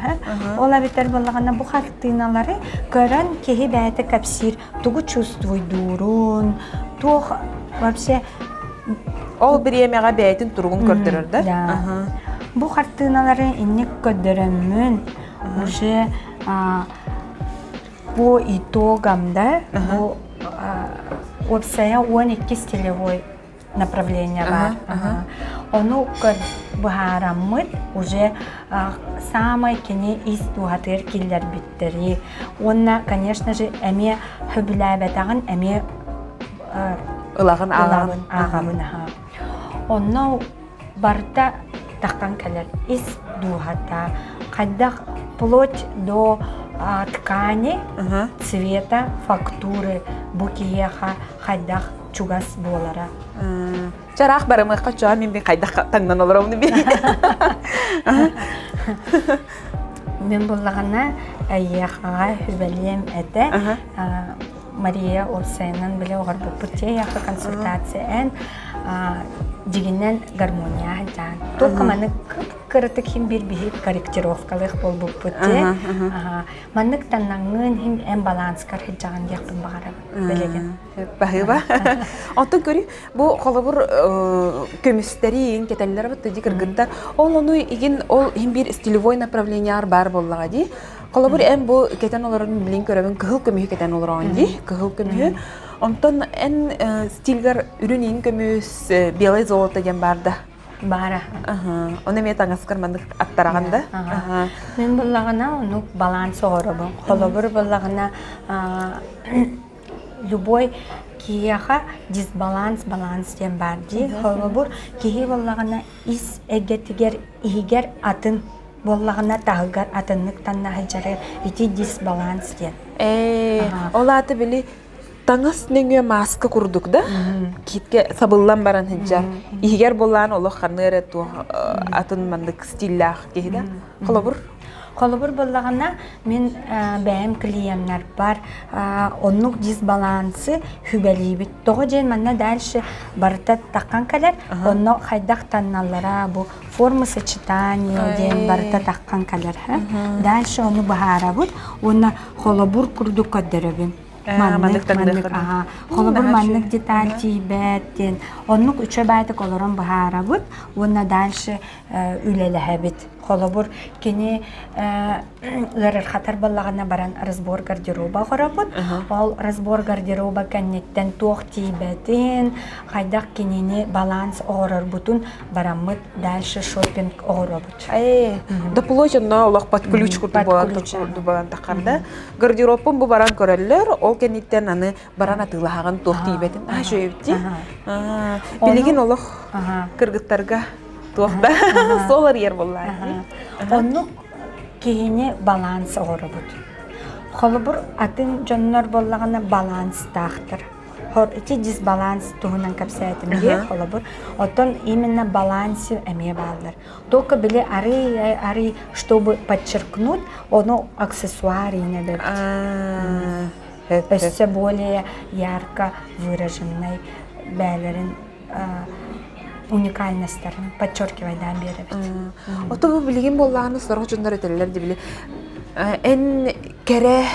Speaker 2: Ол эбэтэр буоллаҕына бу хартыыналары көрөн киһи бэйэтэ кэпсиир тугу чувствуйдуурун, туох вообще
Speaker 1: Ол бириэмэҕэ бэйэтин туругун көрдөрөр да?
Speaker 2: Бу хартыыналары инник көрдөрөммүн уже По итогам, да, бу уопсайа 12 стилевой направление баар. Ону быһаараммыт уже саамай кини ис дууһатыгар киллэрбиттэри уонна, конечно же, эмиэ сөбүлээбэтэҕин эмиэ
Speaker 1: ылаҕын ааҕабын.
Speaker 2: Ааҕабын аха. Онно барыта таххан кэлэр ис дууһата хайдах плоть до ткани цвета фактуры бу киһиэхэ хайдах чугас буолара
Speaker 1: Чараах барымыахха чоо мин би хайдах таҥнан олоробун би
Speaker 2: Мин буллаҕына эйиэхэҕэ сүбэлиэм этэ Мария уопсайынан били оҕорбуппут тиэйэххэ консультация эн дьигинэн гармония сылдьаан только маны кып-кыратык хим биир биһи корректировкалыах буолбуппут дии маннык таннаҥҥын хим эн баланскар сылдьаҕын диэхпин баҕарабын билигин
Speaker 1: Баһыыба. Оттон көрү, бу холобур көмүстэри кэтэллэр бит ди кыргыттар. Ол ону игин ол иһин биир стилевой направлениялар баар буоллаҕа дии. Холобур, эн бу кэтэн олорон билин көрөбүн кыһыл көмүһү кэтэн олороҕун дии, кыһыл көмүһү. Онтон эн стильгар үрүн иин көмүс, белый золото диэн баар да?
Speaker 2: Баара.
Speaker 1: Ону эмиэ таҥаскар маннык аттараҕын да?
Speaker 2: Мин буллаҕына оннук баланс оҥоробун. Холобур буллаҕына любой киһиэхэ дисбаланс баланс диэн баар дии. Холобур, киһи буоллаҕына ис эйгэтигэр иһигэр атын буоллаҕына таһыгар атыннык танна сылдьары ити дисбаланс диэн.
Speaker 1: Ээ, ол аата били таҥас нөҥүө мааска курдук да киитке сабыллан баран сылдьар. Иһигэр буоллаан олох ханна эрэ туох атын маннык стиллээх киһи да. Холобур
Speaker 2: Холобур буоллаҕына, мин бэйэм клиеннарбар оннук дисбалансы сүбэлиибит. Тоҕо диэн манна дальше барыта таххан кэлэр, онно хайдах танналлара бу форма сочетания диэн барыта таххан кэлэр. Дальше ону быһаарабыт уонна холобур курдук көрдөрөбүн. Маннык, маннык, аха. Холобур маннык деталь тиийбэт диэн оннук үчүгэй баайтык олорон быһаарабыт уонна дальше үлэлэһэбит. Холобур, кини ыарырхатар буоллаҕына баран разбор гардероба оҥоробут. Ол разбор гардероба кэнниттэн туох тиийбэтин, хайдах кинини баланс оҥорорбутун бараммыт дальше шопинг оҥоробут.
Speaker 1: Ээ, доплой онно олох под ключ курдук буолан таххар да. Гардеробпун бу баран көрөллөр, ол кэнниттэн аны баран атыылаһаҕын туох тиийбэтин. Аа, үчүгэйбит Билигин олох кыргыттарга туох да суол арыйар буоллаа.
Speaker 2: Оннук киһини баланс оҥоробут. Холобур, атын дьоннор буоллаҕына баланстаахтар. Ити дисбаланс туһунан кэпсээтим дии, холобур. Оттон именно балансе эмиэ бааллар. Только били арый арый, чтобы подчеркнуть, ону аксессуар инэбэбит. Өссө более ярко выраженный бээлэрин уникальностарын подчеркивайдаан биэрэбит.
Speaker 1: Ото бу билигин буоллаҕына сорох дьоннор этэллэр дии били эн кэрэ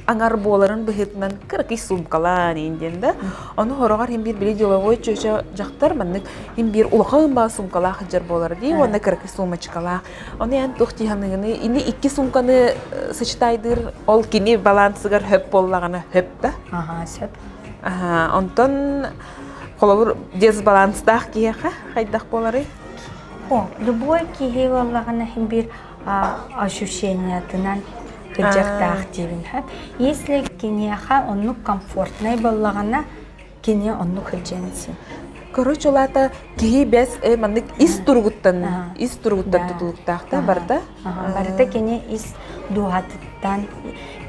Speaker 1: аҥар буоларын быһыытынан кыракый суумкалаан иин диэн да ону хороҕор иһин биир били деловой чүөчэ дьахтар маннык иһин биир улахан баа суумкалаах сылдьар буолар дии уонна кыракый суумачкалаах ону эн туох дии саныыгыный ини икки суумканы сочетайдыыр ол кини балансыгар хөп буоллаҕына хөп да
Speaker 2: Аха, сөп.
Speaker 1: Аха, онтон холобур дисбаланстаах киһиэхэ хайдах буоларый?
Speaker 2: О, любой киһи буоллаҕына иһин биир ощущениятынан кырдьыктаах диибин. Если киниэхэ оннук комфортнай буоллаҕына, кини оннук сылдьыан син.
Speaker 1: Короче, улаата киһи бэс маннык ис туругуттан ис туругуттан тутулуктаах да барыта.
Speaker 2: Барыта кини ис дууһатыттан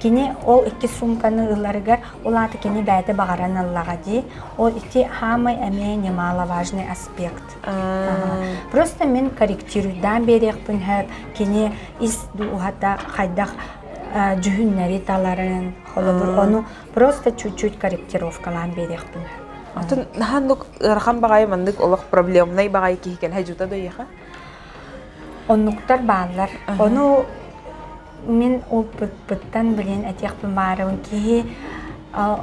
Speaker 2: кини ол икки суумканы ыларыгар ол аата кини бэйэтэ баҕаран ыллаҕа дии. Ол ити хаамай эмиэ немаловажный аспект. Просто мин корректируйдаан биэриэхпин сөп кини ис дууһата хайдах дьүһүннэри таларын, холобур, ону просто чуть-чуть корректировкалаан биэриэхпин сөп.
Speaker 1: Атын наһаа ыарахан баҕайы маннык олох проблемнай баҕайы киһи кэлэ дьута да эйиэхэ?
Speaker 2: Оннуктар бааллар. Ону мин опыппыттан билин этиэхпин баарыбын киһи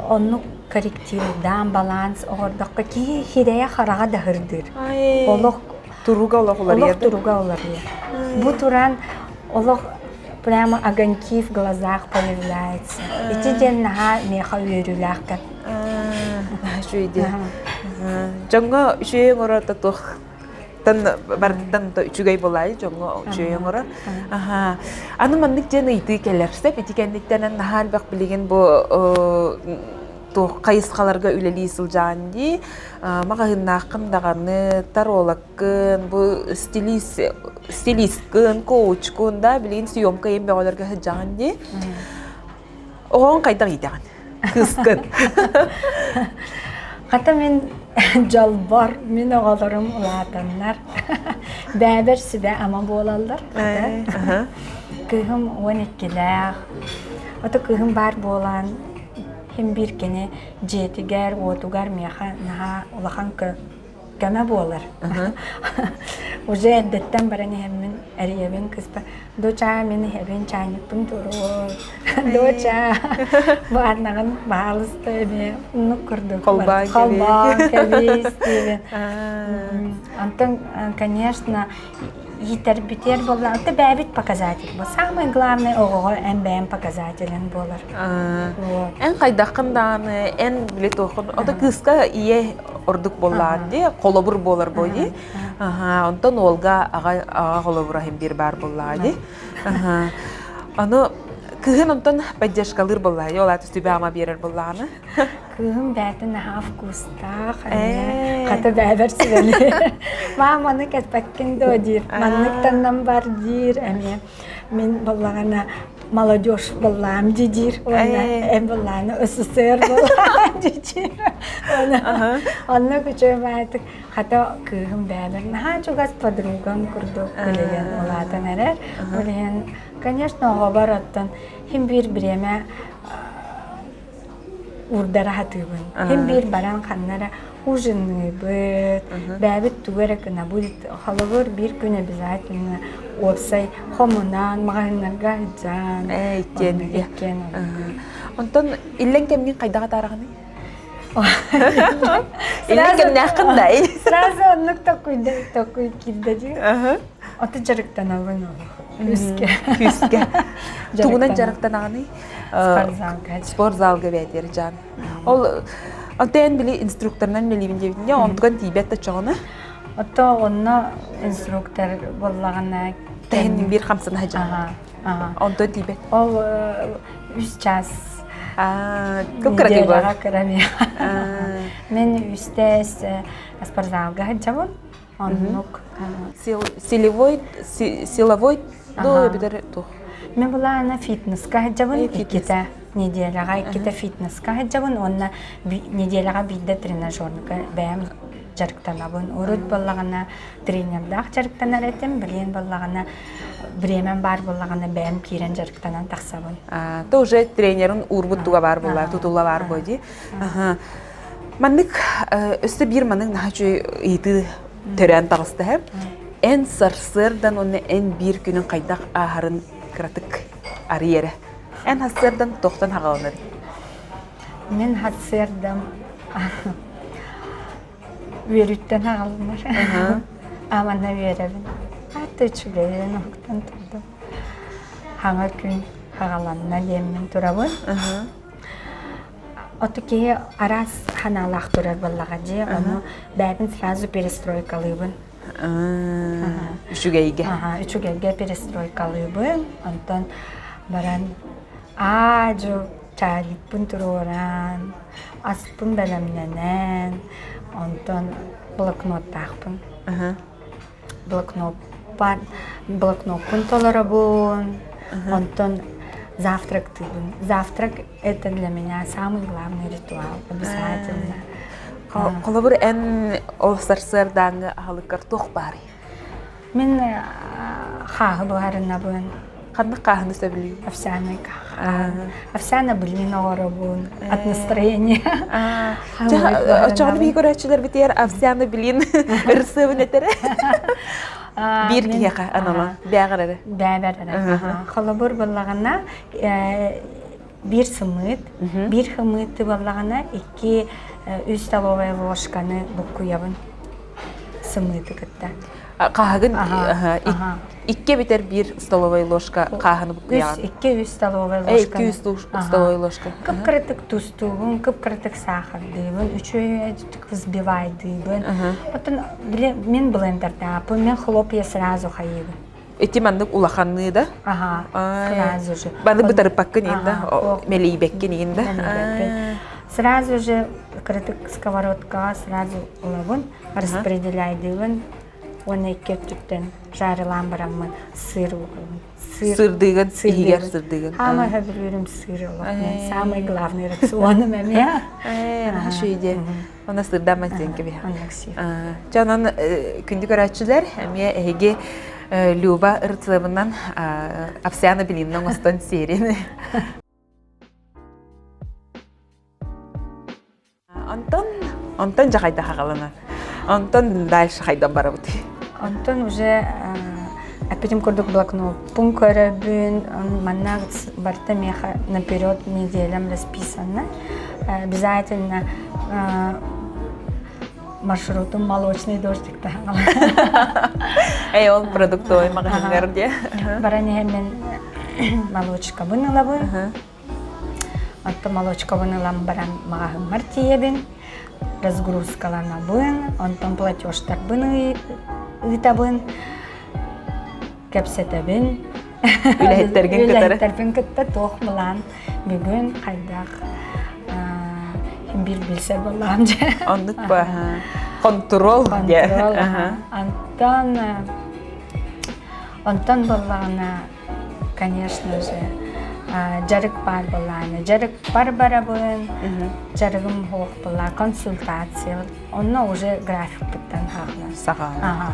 Speaker 2: оннук корректирдаан баланс оҥордоххо киһи хирэйэ-хараҕа да һырдыыр. Олох
Speaker 1: туруга олох уларыйар.
Speaker 2: Олох туруга уларыйар. Бу туран олох прямо огоньки в глазах появляются. Ити диэн наһаа миэхэ үөрүүлээх кэм.
Speaker 1: Үчүгэй дии. Дьоҥҥо үчүгэй оҥорор туох барытыттан үчүгэй буолаайы дьоҥҥо үчүгэй оҥорор. Аны маннык диэн ыйытыы кэлэр. Сөп ити кэнниттэн наһаа элбэх билигин бу туох хайысхаларга үлэлии сылдьаан дии. Маҕаһыыннааххын даҕаны, тарологкын, бу стилист, стилисткын, коучкун да билигин съемка иһин бөҕөлөргө сылдьаҕын дии. Оҕоҥ хайдах иитэҕин? Кыыскын.
Speaker 2: Хата мин дьолбор, мин оҕолорум улаатаннар, бэйэбэр сүбэ-ама буолаллар. Хата. Кыыһым 12-лээх. Ото кыыһым баар буолан, иһин биир кини дьиэтигэр, уотугар миэхэ наһаа улахан көмө буолар. Уже эрдэттэн баран иһэммин эрийэбин кыыспар «Доча, мин иһэбин, чаанньыкпын туруор, доча, бу аннаҕын баһаалыста эмиэ оннук курдук холбоон кэбис» диибин. Онтон, конечно, иитэрбитигэр буолла, это бэйэбит показатель. Самое главное оҕоҕо эн бэйэм показателин буолар.
Speaker 1: Эн хайдаххын даҕаны, эн били туоххун, ото кыыска ийэ ордук буоллаҕын дии, холобур буолар буо дии. Онтон уолга аҕа аҕа холобура иһин биир баар буоллаҕа дии. Аны кыыһын онтон поддержкалыыр буоллаҕа, ол аата сүбэ-ама биэрэр буоллаҕына.
Speaker 2: Кыыһым бэйэтин наһаа вкустаах, эмиэ хата бэйэбэр сүбэлиир. Мааманы кэппэккин дуо диир, маннык таннан бар диир эмиэ. Мин буоллаҕына молодежь буоллаам дии диир уонна эн буоллааны СССР буоллаам дии диир. Онно күчүмээтик хата кыыһым бэйэбэр наһаа чугас подругам курдук билигин улаатан эрэр. Ол иһин, конечно, оҕобор оттон хим биир бириэмэ уурдара сатыыбын. Хим биир баран ханна эрэ ужинныыбыт, бэйэбит тугу эрэ гынабыт. Холобур, биир күн обязательно уопсай хомунан, маҕаһыыннарга сылдьан,
Speaker 1: иккиэн
Speaker 2: иккиэн
Speaker 1: Онтон иллэҥ кэмҥин хайдах атаараҕыный? Иллэҥ кэмнээххин да
Speaker 2: Сразу оннук токуйда токуй киирдэ дии. Ото дьарыктанабын олох. Күүскэ.
Speaker 1: Күүскэ. Тугунан дьарыктанаҕыный?
Speaker 2: Спортзалга.
Speaker 1: Спортзалга бээтиэр дьаан. Ол онтон били инструкторынан үлэлиибин диэбитинэ, онтуган тиийбэт да чоҕуна.
Speaker 2: Ото онно инструктор буоллаҕына
Speaker 1: Тэһин биир хамсана сылдьаҕын. Онтон тиийбэт.
Speaker 2: Ол үс час
Speaker 1: кып-кыракый
Speaker 2: неделяҕа кыра Мин үстэ спортзалга сылдьабын. Оннук.
Speaker 1: Силовой силовой до эбэтэр туох?
Speaker 2: Мен былаана фитнеска сылдьабын иккитэ неделяҕа иккитэ фитнеска сылдьабын уонна неделяҕа биирдэ тренажерга бэйэм дьарыктанабын. Урут буоллаҕына тренердаах дьарыктанар этим, билигин буоллаҕына бириэмэм баар буоллаҕына бэйэм киирэн дьарыктанан тахсабын.
Speaker 1: То уже тренерин уурбут туга баар буолла, тутула баар буо дии. Маннык өссө биир маннык наһаа үчүгэй ыйытыы төрөөн таҕыста һэ. Эн сарсыардан уонна эн биир күнүн хайдах ааһарын кыратык арый эрэ. Эн сарсыардан туохтан хаҕаланарый?
Speaker 2: Мин сарсыардам үөрүүттэн хаҕаланар. Аманна үөрэбин. Аата үчүгэйин уһуктан турдум. Хаҥа күн хаҕаланна диэммин турабын. Ото киһи араас ханаалаах турар буоллаҕа дии, ону бэйэбин сразу перестройкалыыбын.
Speaker 1: Үчүгэйгэ.
Speaker 2: Үчүгэйгэ перестройкалыыбын. Онтон баран аа-дьуу чаанньыкпын туруоран, аспын бэлэмнэнэн, Онтон блокноттаахпын. Блокноппар блокноппун толоробун. Онтон завтрактыыбын. Завтрак это для меня самый главный ритуал обязательно.
Speaker 1: Холобур эн ол сарсыардааҥҥы аһылыккар туох баарый?
Speaker 2: Мин хааһы буһарынабын.
Speaker 1: Ханнык хааһыны сөбүлүүгүн?
Speaker 2: Овсяный хааһы. Овсяный блин оҥоробун. От настроения.
Speaker 1: Оччоҕуна биһи көрөөччүлэрбитигэр овсяный блин ырысыабын этэрэ. Биир киһиэхэ анала. Бээҕэр эрэ.
Speaker 2: Бээбэр эрэ. Холобур буоллаҕына биир сымыыт, биир хымыыты буоллаҕына икки үс столовая ложканы буккуйабын сымыыты кытта.
Speaker 1: Хааһыгын икки эбэтэр биир столовая ложка хааһыны буккуйаҕын.
Speaker 2: Икки үс столовая ложка.
Speaker 1: Икки үс столовая ложка.
Speaker 2: Кып-кыратык тустуубун, кып-кыратык саахардыыбын, үчүгэйдик взбивайдыыбын. Оттон мин блендердааппын, мен хлопья сразу хайыыбын.
Speaker 1: Ити маннык улаханныы да?
Speaker 2: Ага, сразу же.
Speaker 1: Баны бытарыппаккын иин да, мэлийбэккин иин да?
Speaker 2: Сразу же кыратык сковородкаҕа сразу ылабын, распределяйдыыбын уонна икки өттүттэн жарылаан бараммын сыр угабын.
Speaker 1: Сырдыгын, иһигэр сырдыгын.
Speaker 2: Самый сөбүлүүрүм сыр Самый главный рационум эмиэ.
Speaker 1: Э, Онно сырдааман сиэн кэбиһэ. Чэ, онон күндү көрөөччүлэр, эмиэ эһиги Люба ырыцыбынан овсяна блинна оҥостон сиэрин. Онтон, онтон дьэ хайдах аҕаланар? Онтон дальше хайдан барабыт?
Speaker 2: Онтон уже эппитим курдук блокноппун көрөбүн, манна барыта миэхэ наперед неделям расписано. Обязательно маршрутум молочный дождик
Speaker 1: Эй, ол продуктовый магазиннар де.
Speaker 2: Баран иһэн молочкабын ылабын. Оттон молочкабын ылан баран маҕаһыыммар тиийэбин, разгрузкаланабын, онтон платежтарбын ыытабын, кэпсэтэбин.
Speaker 1: Үлэһиттэргин кытары.
Speaker 2: Үлэһиттэрбин кытта туох былаан бүгүн хайдах биир билсэр буоллаҕым дьэ.
Speaker 1: Оннук ба. Контрол.
Speaker 2: Контрол. Онтон онтон буоллаҕына конечно же дьарык баар буоллаҕына дьарыкпар барабын дьарыгым суох буолла консультация онно уже графикпыттан хаалар
Speaker 1: саҕаланар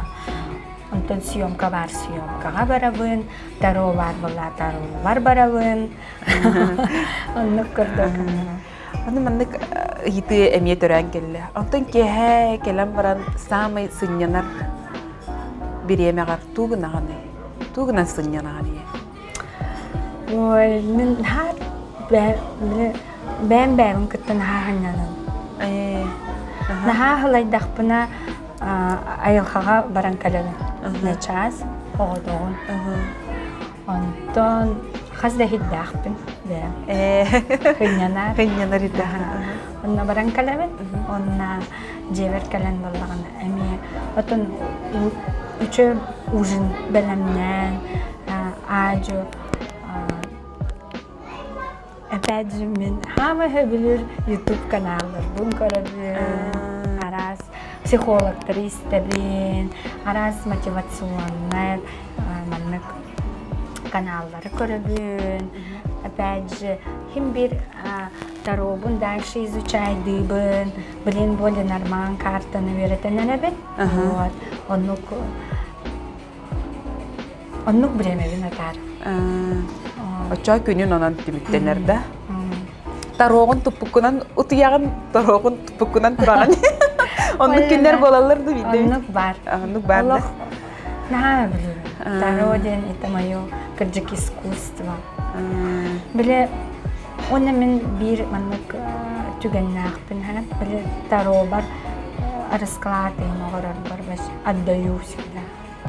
Speaker 2: Онтон съемка баар съемкаҕа барабын, таро баар буолла таровар барабын. Оннук курдук.
Speaker 1: Аны маннык ыйытыы эмиэ төрөөн кэллэ. Онтон киэһэ кэлэн баран саамай сынньанар бириэмэҕэр туу гынаҕыный? Туу гынан сынньанаҕын ийэ?
Speaker 2: Ой, мин наһаа бэйэм бэйэбин кытта наһаа сынньанабын. Наһаа аһылайдахпына айылҕаҕа баран кэлэбин. Начаас оҕотоҕун. Онтон хас да иһирдээхпин бэйэм. Сынньанар.
Speaker 1: Сынньанар идээх.
Speaker 2: Онно баран кэлэбин. Онно дьиэбэр кэлэн буоллаҕына эмиэ отон үчүгэй ужин бэлэмнээн аадьу Опять же мин хаама сөбүлүүр YouTube каналларбын көрөбүн, араас психологтары истэбин, араас мотивационнай маннык каналлары көрөбүн. Опять же, хим бир таробун дальше изучайдыыбын, блин, более норман картаны үөрэтэн эрэбин. Вот, оннук Оннук бириэмэбин атаар.
Speaker 1: Оччоо күнүн онон түмүктэнэр да. Тароҕун туппуккунан утуйаҕын, тароҕун туппуккунан тураҕын. Оннук күннэр буолаллар да биирдэ.
Speaker 2: Оннук баар.
Speaker 1: Оннук баар да.
Speaker 2: Наһаа билиим. Таро диэн это мое кырдьык искусство. Бile уонна мин биир маннык түгэннээхпин били таробар расклад оҥорорбор отдаю всегда.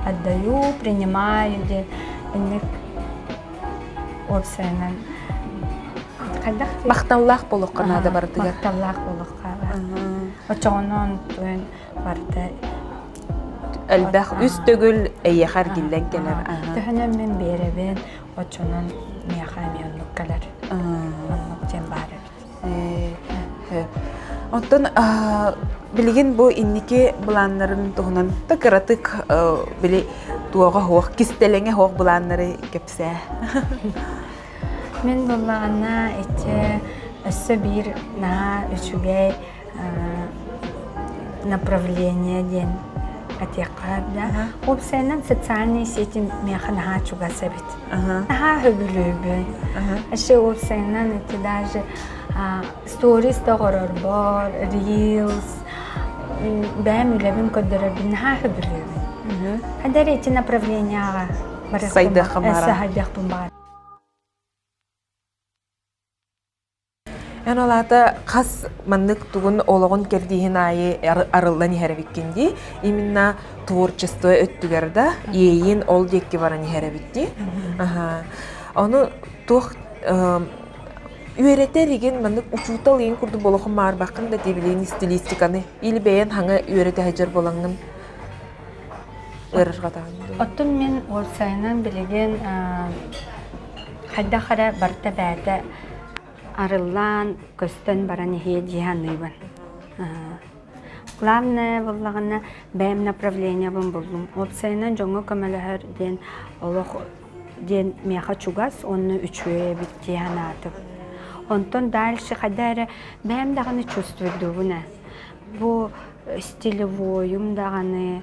Speaker 2: Отдаю, принимаю диэн инник уопсайынан хайдах
Speaker 1: Махталлаах буолуохха наада барытыгар.
Speaker 2: Махталлаах буолуохха Оччоҕуна онтуон барыта
Speaker 1: элбэх үс төгүл эйиэхэ эргиллэн кэлэр.
Speaker 2: Төһөнөн мин биэрэбин, оччонон миэхэ эмиэ оннук кэлэр. Оннук диэн баар эбит.
Speaker 1: Оттон Билигин бу инники былааннарын туһунан да кыратык били туоҕа суох, кистэлэҥэ суох былааннары кэпсээ.
Speaker 2: Мин буоллаҕына ити өссө биир наһаа үчүгэй направление диэн этиэххэ да. Уопсайынан социальные сети миэхэ наһаа чугас эбит. Наһаа сөбүлүүбүн. Өссө уопсайынан ити даже сторис да оҥорорбор, reels бэйэм үлэбин көрдөрөрбүн наһаа сөбүлүүбүн. Хадары ити направлениеҕа
Speaker 1: Сайдыахха баара.
Speaker 2: Сайдыахпын баҕар.
Speaker 1: Эн ол аата хас маннык тугун олоҕун кэрдииһин аайы арыллан иһэр эбиккин дии. Именно творчество өттүгэр да иэйиин ол диэки баран иһэр эбит дии. Ону туох үөрэтэр игин маннык учуутал игин курдук болохун маарбаххын да дии стилистиканы или бэйэн хаҥа үөрэтэ сылдьар буолаҥҥын ыарырҕатаҕын дуу?
Speaker 2: Оттон мин уопсайынан билигин хайдах эрэ барыта бэйэтэ арыллаан, көстөн баран иһиэ дии саныыбын. Главное буоллаҕына бэйэм направлениебын буллум. Уопсайынан дьоҥҥо көмөлөһөр диэн олох диэн миэхэ чугас уонна үчүгэй эбит дии санаатым. Онтон дальше хайда эрэ бэйэм даҕаны чувствуйдуубун ээ. Бу стилевойум даҕаны,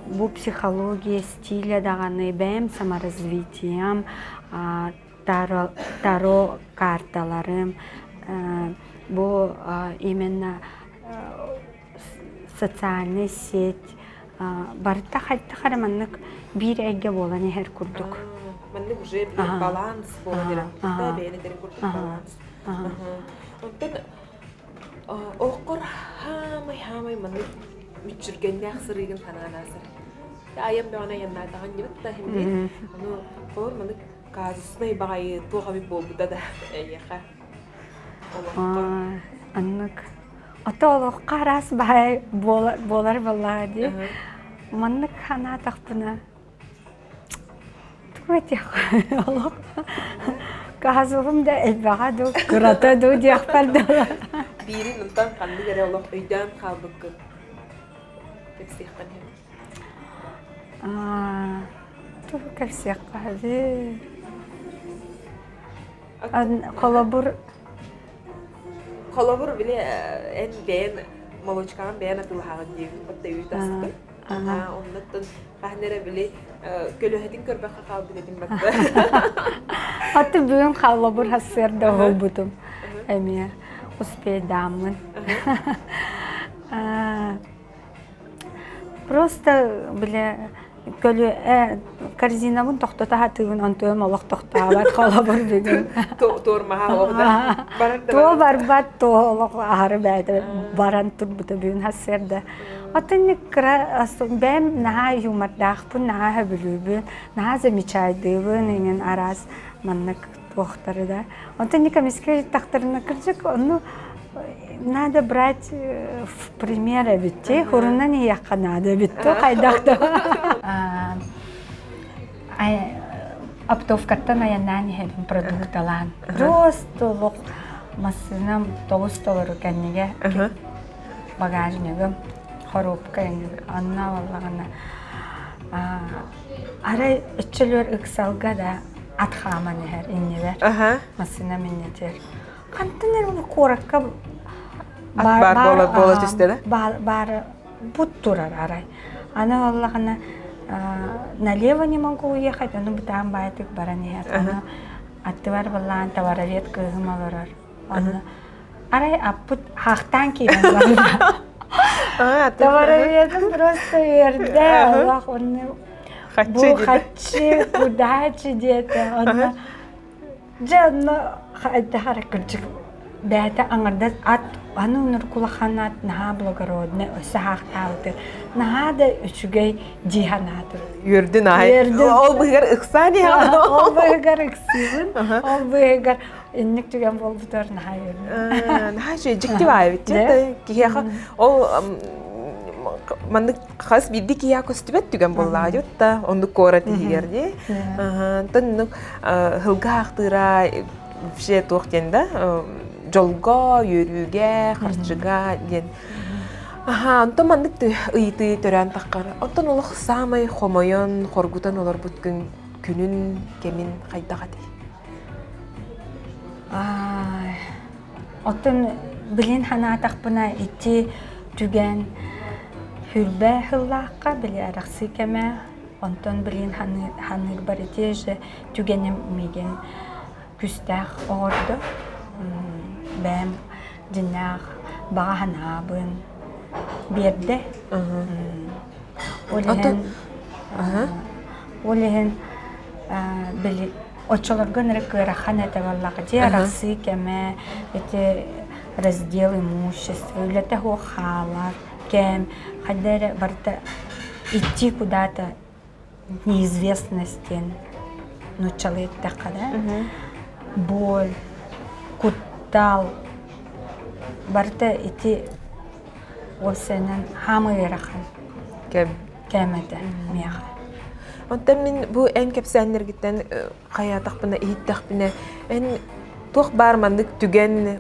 Speaker 2: бу психология стиля даҕаны, бэйэм саморазвитием, таро, таро карталарым, бу именно социальный сеть барыта хайдах эрэ маннык биир эйгэ буолан иһэр курдук.
Speaker 1: Маннык уже баланс буолан иһэр. Бэйэни курдук баланс. Онтон Олоххор хаамай-хаамай маннык мүччүргэннээх сырыыгын санаан аасар. Айан бөҕөнө айаннаатаҕын дьыбыт да иһин Ону холор маннык казуснай баҕайы туох эбит буолбута да эйиэхэ олоххор.
Speaker 2: Аннык ото олоххо араас баҕайы буолар буоллаҕа дии. Маннык санаатахпына Тугу этиэххэ олох казуһум да элбэҕэ дуу, кырата дуу диэхпэр дылы.
Speaker 1: Биирин онтон ханнык эрэ олох өйдөөн хаалбыккын кэпсиэххин сөп.
Speaker 2: Тугу кэпсиэххэ сөбүй? Холобур
Speaker 1: Холобур, били эн бэйэн молочкаҕын бэйэн атыылаһаҕын диэбит батта үүт астын. Оннуттан хаһан эрэ били көлөһөтүн көрбөххө хаалбыт этим батта.
Speaker 2: Аты бүгүн холобур сарсыарда уһулбутум. Эмиэ успейдааммын. Просто бile көлү корзинабын тохтото сатыыбын онтуйум олох тохтообот холобур бүгүн.
Speaker 1: Туормаһа олох
Speaker 2: Туо барбат туо олох аһары бэйэтэ баран турбута бүгүн сарсыарда. Отон кыра бэйэм наһаа юмордаахпын, наһаа сөбүлүүбүн, наһаа замечайдыыбын иҥин араас маннык туохтары да. Онтон никомическай тахтарына кырдьык ону надо брать в пример эбит дии, хурунан иһиэххэ наада эбит то хайдах да. Оптовкаттан айаннаан иһэбин продукталаан. Просто олох массыынам тоҕус толору кэннигэ багажнигым хоруопка онно буоллаҕына арай өччөлүөр ыксалга да ат хааман иһэр иннибэр массыынам иннитигэр хантан эрэ бу куоракка
Speaker 1: ат баар буола буола түстэ да
Speaker 2: баар бут турар арай аны буоллаҕына налево не могу уехать ону бытаан баайтык баран иһэр аны аттыбар былаан товаровед кыыһым олорор Онно арай аппыт хаахтаан киирэн барда. Товароведым просто үөрдэ, олох онно бу хаччы, удачи диэтэ. Онно дьэ онно хайдах эрэ кырдьык бэйэтэ аҥардас ат аны унур кулахан ат наһаа благородный өссө хаахтаабыты наһаа да үчүгэй дии санаатым.
Speaker 1: Үөрдүн аай. Ол быһыгар ыксаан иһэҕин.
Speaker 2: Ол быһыгар ыксыыбын. Ол быһыгар Инник түгэн буолбутугар наһаа үөрдүм.
Speaker 1: Наһаа үчүгэй, дьикти баайы эбит Киһиэхэ ол маннык хас биирдии киһиэхэ көстүбэт түгэн буоллаҕа дии да оннук куорат иһигэр дии. Онтон оннук сылга аахтыыра вообще туох диэн да дьолго, үөрүүгэ, харчыга диэн. Аха, онтон маннык ыйытыы төрөөн таххар. Оттон олох саамай хомойон, хоргутан олорбут күн күнүн, кэмин хайдах этэй?
Speaker 2: Оттон билин санаатахпына ити түгэн хүрбэ сыллаахха били арахсыы кэмэ, онтон билин ханыырбар ити же түгэним миигин күүстээх оҥордо. Бэйэм дьиҥнээх баҕа санаабын биэрдэ. Ол иһин ол иһин били оччолорго ынырык ыарахан этэ буоллаҕа дьиэ арахсыы кэмэ ити раздел имущества үлэтэ суох хаалар кэм хайда эрэ барыта идти куда-то неизвестность диэн нууччалыы эттэххэ да боль куттал барыта ити уопсайынан хаамыы ыарахан
Speaker 1: кэм
Speaker 2: кэм этэ миэхэ
Speaker 1: Онтон мин бу эн кэпсээннэргиттэн хайаатахпына иһиттэхпинэ эн туох баар маннык түгэн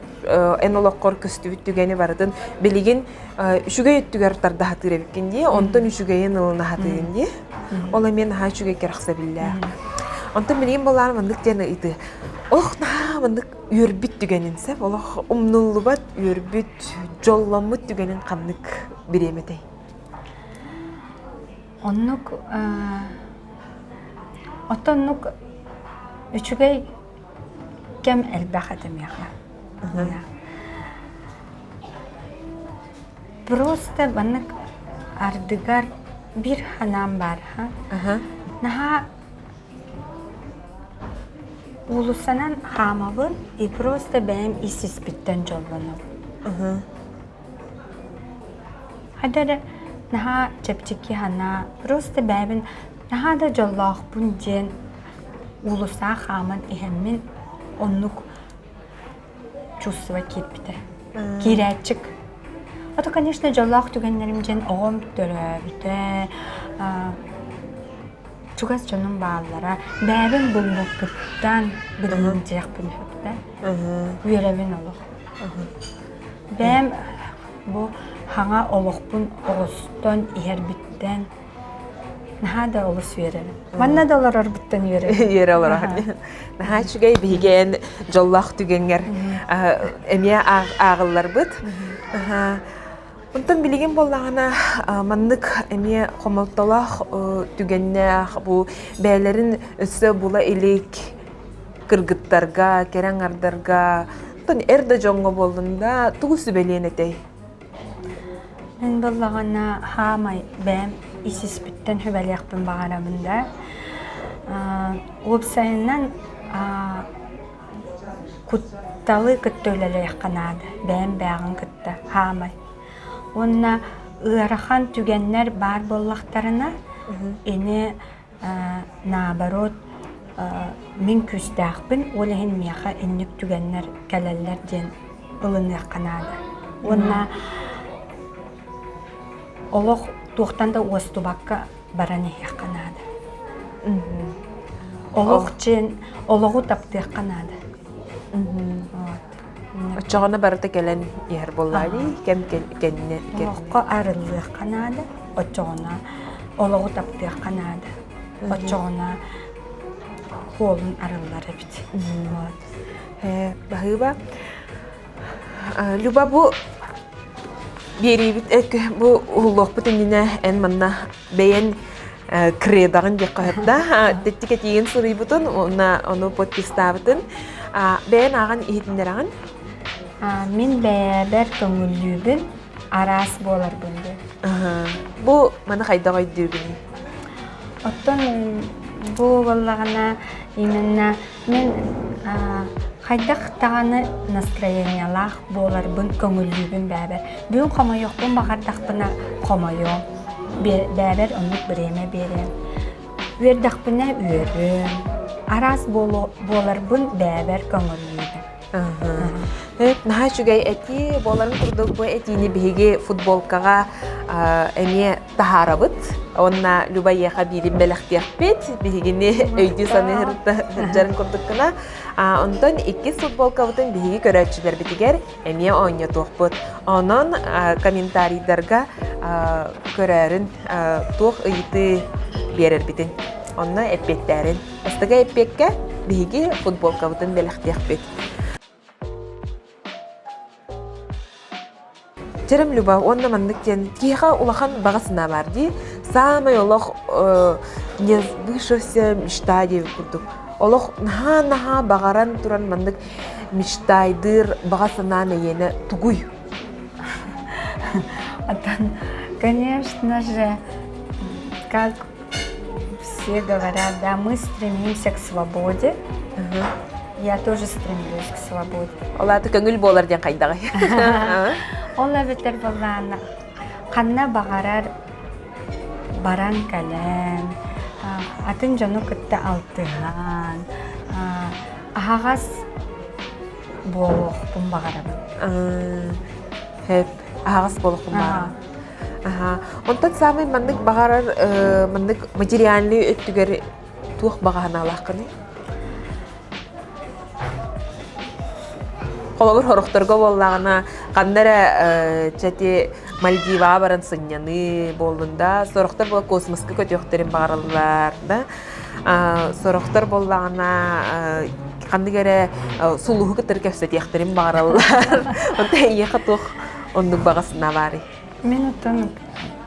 Speaker 1: эн олоххор көстүбүт түгэни барытын билигин үчүгэй өттүгэр тардаһатыыр эбиккин дии онтон үчүгэйин ылынаһатыырын дии ол эмиэ наһаа үчүгэй кэрэхсэбиллээх онтон билигин буоллаҕына маннык диэн ыйытыы олох наһаа маннык үөрбүт түгэнин сөп олох умнуллубат үөрбүт дьолломмут түгэнин ханнык бириэмэтэй
Speaker 2: Оннук оттон оннук үчүгэй кэм элбэх этэ миэхэ. Просто маннык ардыгар биир санаам баар наһаа уулуссанан хаамабын и просто бэйэм ис испиттэн дьоллонобун. Хата эрэ наһаа чэпчэки санаа, просто бэйэбин наһаа да дьоллоохпун диэн уулуссаҕа хааман иһэммин оннук чувство киирбитэ. Киирээччик. А то, конечно, дьоллоох түгэннэрим диэн оҕом төрөөбүтэ, чугас дьонум бааллара. Бэйэбин булбуппуттан билигин диэхпин сөп да. Үөрэбин олох. Бэйэм бу хаҥа олохпун оҕустан иһэрбиттэн наһаа да олус үөрэбин. Манна да олорорбуттан үөрэбин.
Speaker 1: Үөрэ олорор. Наһаа үчүгэй биһиги эн дьоллоох түгэҥҥэр эмиэ ааҕылларбыт. Онтон билигин буоллаҕына маннык эмиэ хомолтолоох түгэннээх бу бэйэлэрин өссө була илик кыргыттарга, кэрэ аҥардарга, оттон эр да дьоҥҥо буоллун да, тугу сүбэлиэн этэй?
Speaker 2: Мин буоллаҕына хаамай бэйэм ис-испиттэн сүбэлиэхпин баҕарабын да. Уопсайынан кутталы кытта үлэлиэххэ наада, бэйэм бэйэҕин кытта хаамай. Уонна ыарахан түгэннэр баар буоллахтарына, ини наоборот мин күүстээхпин, ол иһин миэхэ инник түгэннэр кэлэллэр диэн ылыныахха наада. Уонна олох туохтан да уостубакка баран иһиэххэ наада. Олох диэн олоҕу таптыахха наада.
Speaker 1: Вот. Оччоҕуна барыта кэлэн иһэр буоллаа дии, кэм кэннэ
Speaker 2: Олоххо арыллыахха наада, оччоҕуна олоҕу таптыахха наада. Оччоҕуна хуолун арыллар эбит.
Speaker 1: Вот. Баһыыба. Люба бу биэриибит бу уһуллуохпут иннинэ эн манна бэйэн кредаҕын диэххэ сөп да тэттик этиигин суруйбутун уонна ону подпистаабытын бэйэн ааҕан иһитиннэрэҕин
Speaker 2: Мин бэйэбэр көҥүллүүбүн араас буоларбын диэн.
Speaker 1: Бу маны хайдах өйдүүгүнүй?
Speaker 2: Оттон бу буоллаҕына именно мин хайдах даҕаны настроениелаах буоларбын көҥүллүүбүн бэйэбэр. Бүгүн хомойуохпун баҕардахпына хомойуом. Бэйэбэр оннук бириэмэ биэриэм. Үөрдэхпинэ үөрүөм. Араас буоларбын бэйэбэр көҥүллүүбүн.
Speaker 1: Наһаа үчүгэй этии буоларын курдук бу этиини биһиги футболкаҕа эмиэ таһаарабыт. Уонна Люба эйиэхэ биирин бэлэхтиэхпит. Биһигини өйдүү саныы сылдьарын курдук гына. Онтон иккис футболкабытын биһиги көрөөччүлэрбитигэр эмиэ оонньотуохпут. Онон комментарийдарга көрөөрүн туох ыйытыы биэрэрбитин, онно эппиэттээрин. Бастакы эппиэккэ биһиги футболкабытын бэлэхтиэхпит. Чэрим Люба уонна маннык диэн киһиэхэ улахан баҕа санаа баар дии. Саамай олох не сбывшаяся мечта диэбит курдук. Олох наһаа-наһаа баҕаран туран маннык мечтайдыыр баҕа санаа эйиэнэ тугуй?
Speaker 2: Оттон, конечно же, как все говорят, да, мы стремимся к свободе. Я тоже стремлюсь к свободе.
Speaker 1: Ол аата көҥүл буолар диэн хайдаҕый?
Speaker 2: Ол эбэтэр буоллаана ханна баҕарар баран кэлэн, атын дьону кытта алтыһан, аһаҕас буолуохпун баҕарабын.
Speaker 1: Сөп, аһаҕас буолуохпун баҕарабын. Аха. Онтон саамай маннык баҕарар маннык материальный өттүгэр туох баҕа санаалааххыный? Холобур, сорохторго буоллаҕына, ханна эрэ чэти Мальдиваҕа баран сынньаныы буоллун да, сорохтор була космоска көтүөхтэрин баҕараллар да, сорохтор буоллаҕына ханнык эрэ сулуһу кытары кэпсэтиэхтэрин баҕараллар. Онтон эйиэхэ туох оннук баҕа санаа баарый?
Speaker 2: Мин оттон,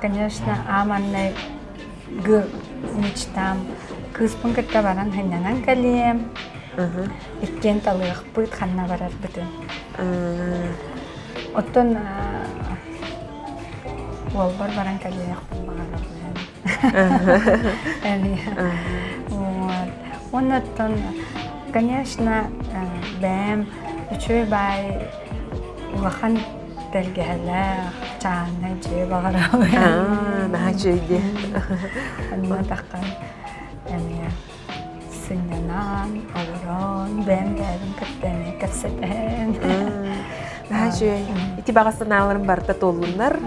Speaker 2: конечно, ааманнай мечтам кыыспын кытта баран сынньанан кэлиэм. Иккиэн талыахпыт, ханна барарбытын. Оттон уолбар баран кэлиэхпин баҕарабын. Вот. Уонна оттон, конечно, бэйэм үчүгэй баай улахан тэлгэһэлээх, чааһынай дьиэ баҕарабын.
Speaker 1: Наһаа үчүгэй дии.
Speaker 2: Онно эмиэ сынньанан, олорон, бэйэм бэйэбин кытта эмиэ кэпсэтэн.
Speaker 1: Наһаа үчүгэй. Ити баҕа санааларым барыта туоллуннар.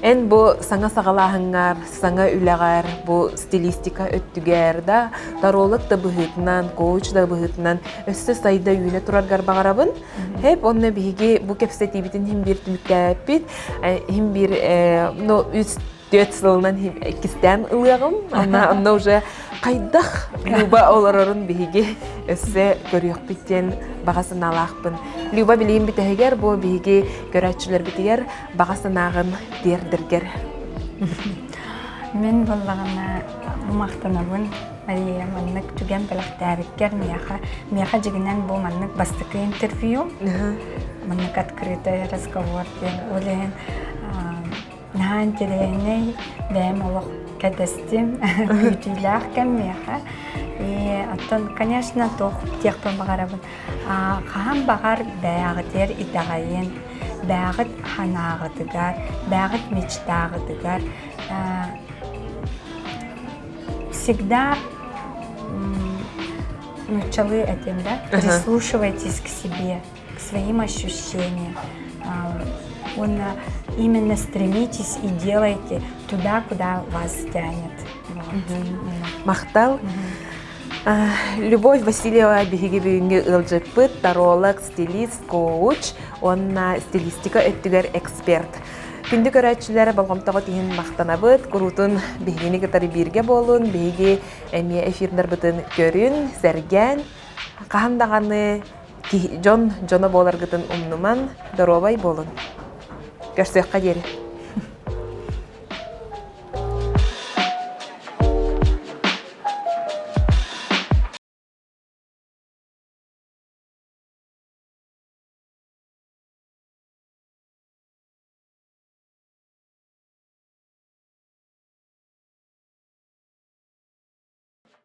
Speaker 1: Эн бу саҥа саҕалааһыҥҥар, саҥа үлэҕэр, бу стилистика өттүгэр да, таролог да быһыытынан, коуч да быһыытынан өссө сайда үүнэ тураргар баҕарабын. Хэп онно биһиги бу кэпсэтиибитин иһин биир түмүктээппит, иһин биир ну үс түөрт сылынан иккистээн ылыаҕым. Онно онно уже хайдах Люба олорорун биһиги өссө көрүөхпүт диэн баҕа санаалаахпын. Люба билигин бүтэһигэр бу биһиги көрөөччүлэрбитигэр баҕа санааҕын тиэрдэргэр.
Speaker 2: Мин буоллаҕына махтанабын Мария маннык түгэн бэлэхтээбиккэр миэхэ миэхэ дьигинэн бу маннык бастакы интервью маннык открытый разговор диэн ол иһин наһаа интэриэһинэй бэйэм олох кэтэстим күүтүүлээх кэм миэхэ и оттон конечно туох диэхпин баҕарабын хаһан баҕар бэйэҕитигэр итэҕэйин бэйэҕит санааҕытыгар бэйэҕит мечтааҕытыгар всегда нууччалыы этим да прислушивайтесь к себе к своим ощущениям уонна именно стремитесь и делайте туда куда вас тянет
Speaker 1: Махтал. Любовь Васильева биһиги бүгүҥҥү ыалдьыппыт, таролог, стилист, коуч уонна стилистика өттүгэр эксперт. Күндү көрөөччүлэр болҕомтоҕут иһин махтанабыт. Куруутун биһигини кытары бииргэ буолун, биһиги эмиэ эфирдарбытын көрүн, сэргээн, хаһан даҕаны дьон дьоно буоларгытын умнуман, доруобай буолун. Көрсүөххэ диэри.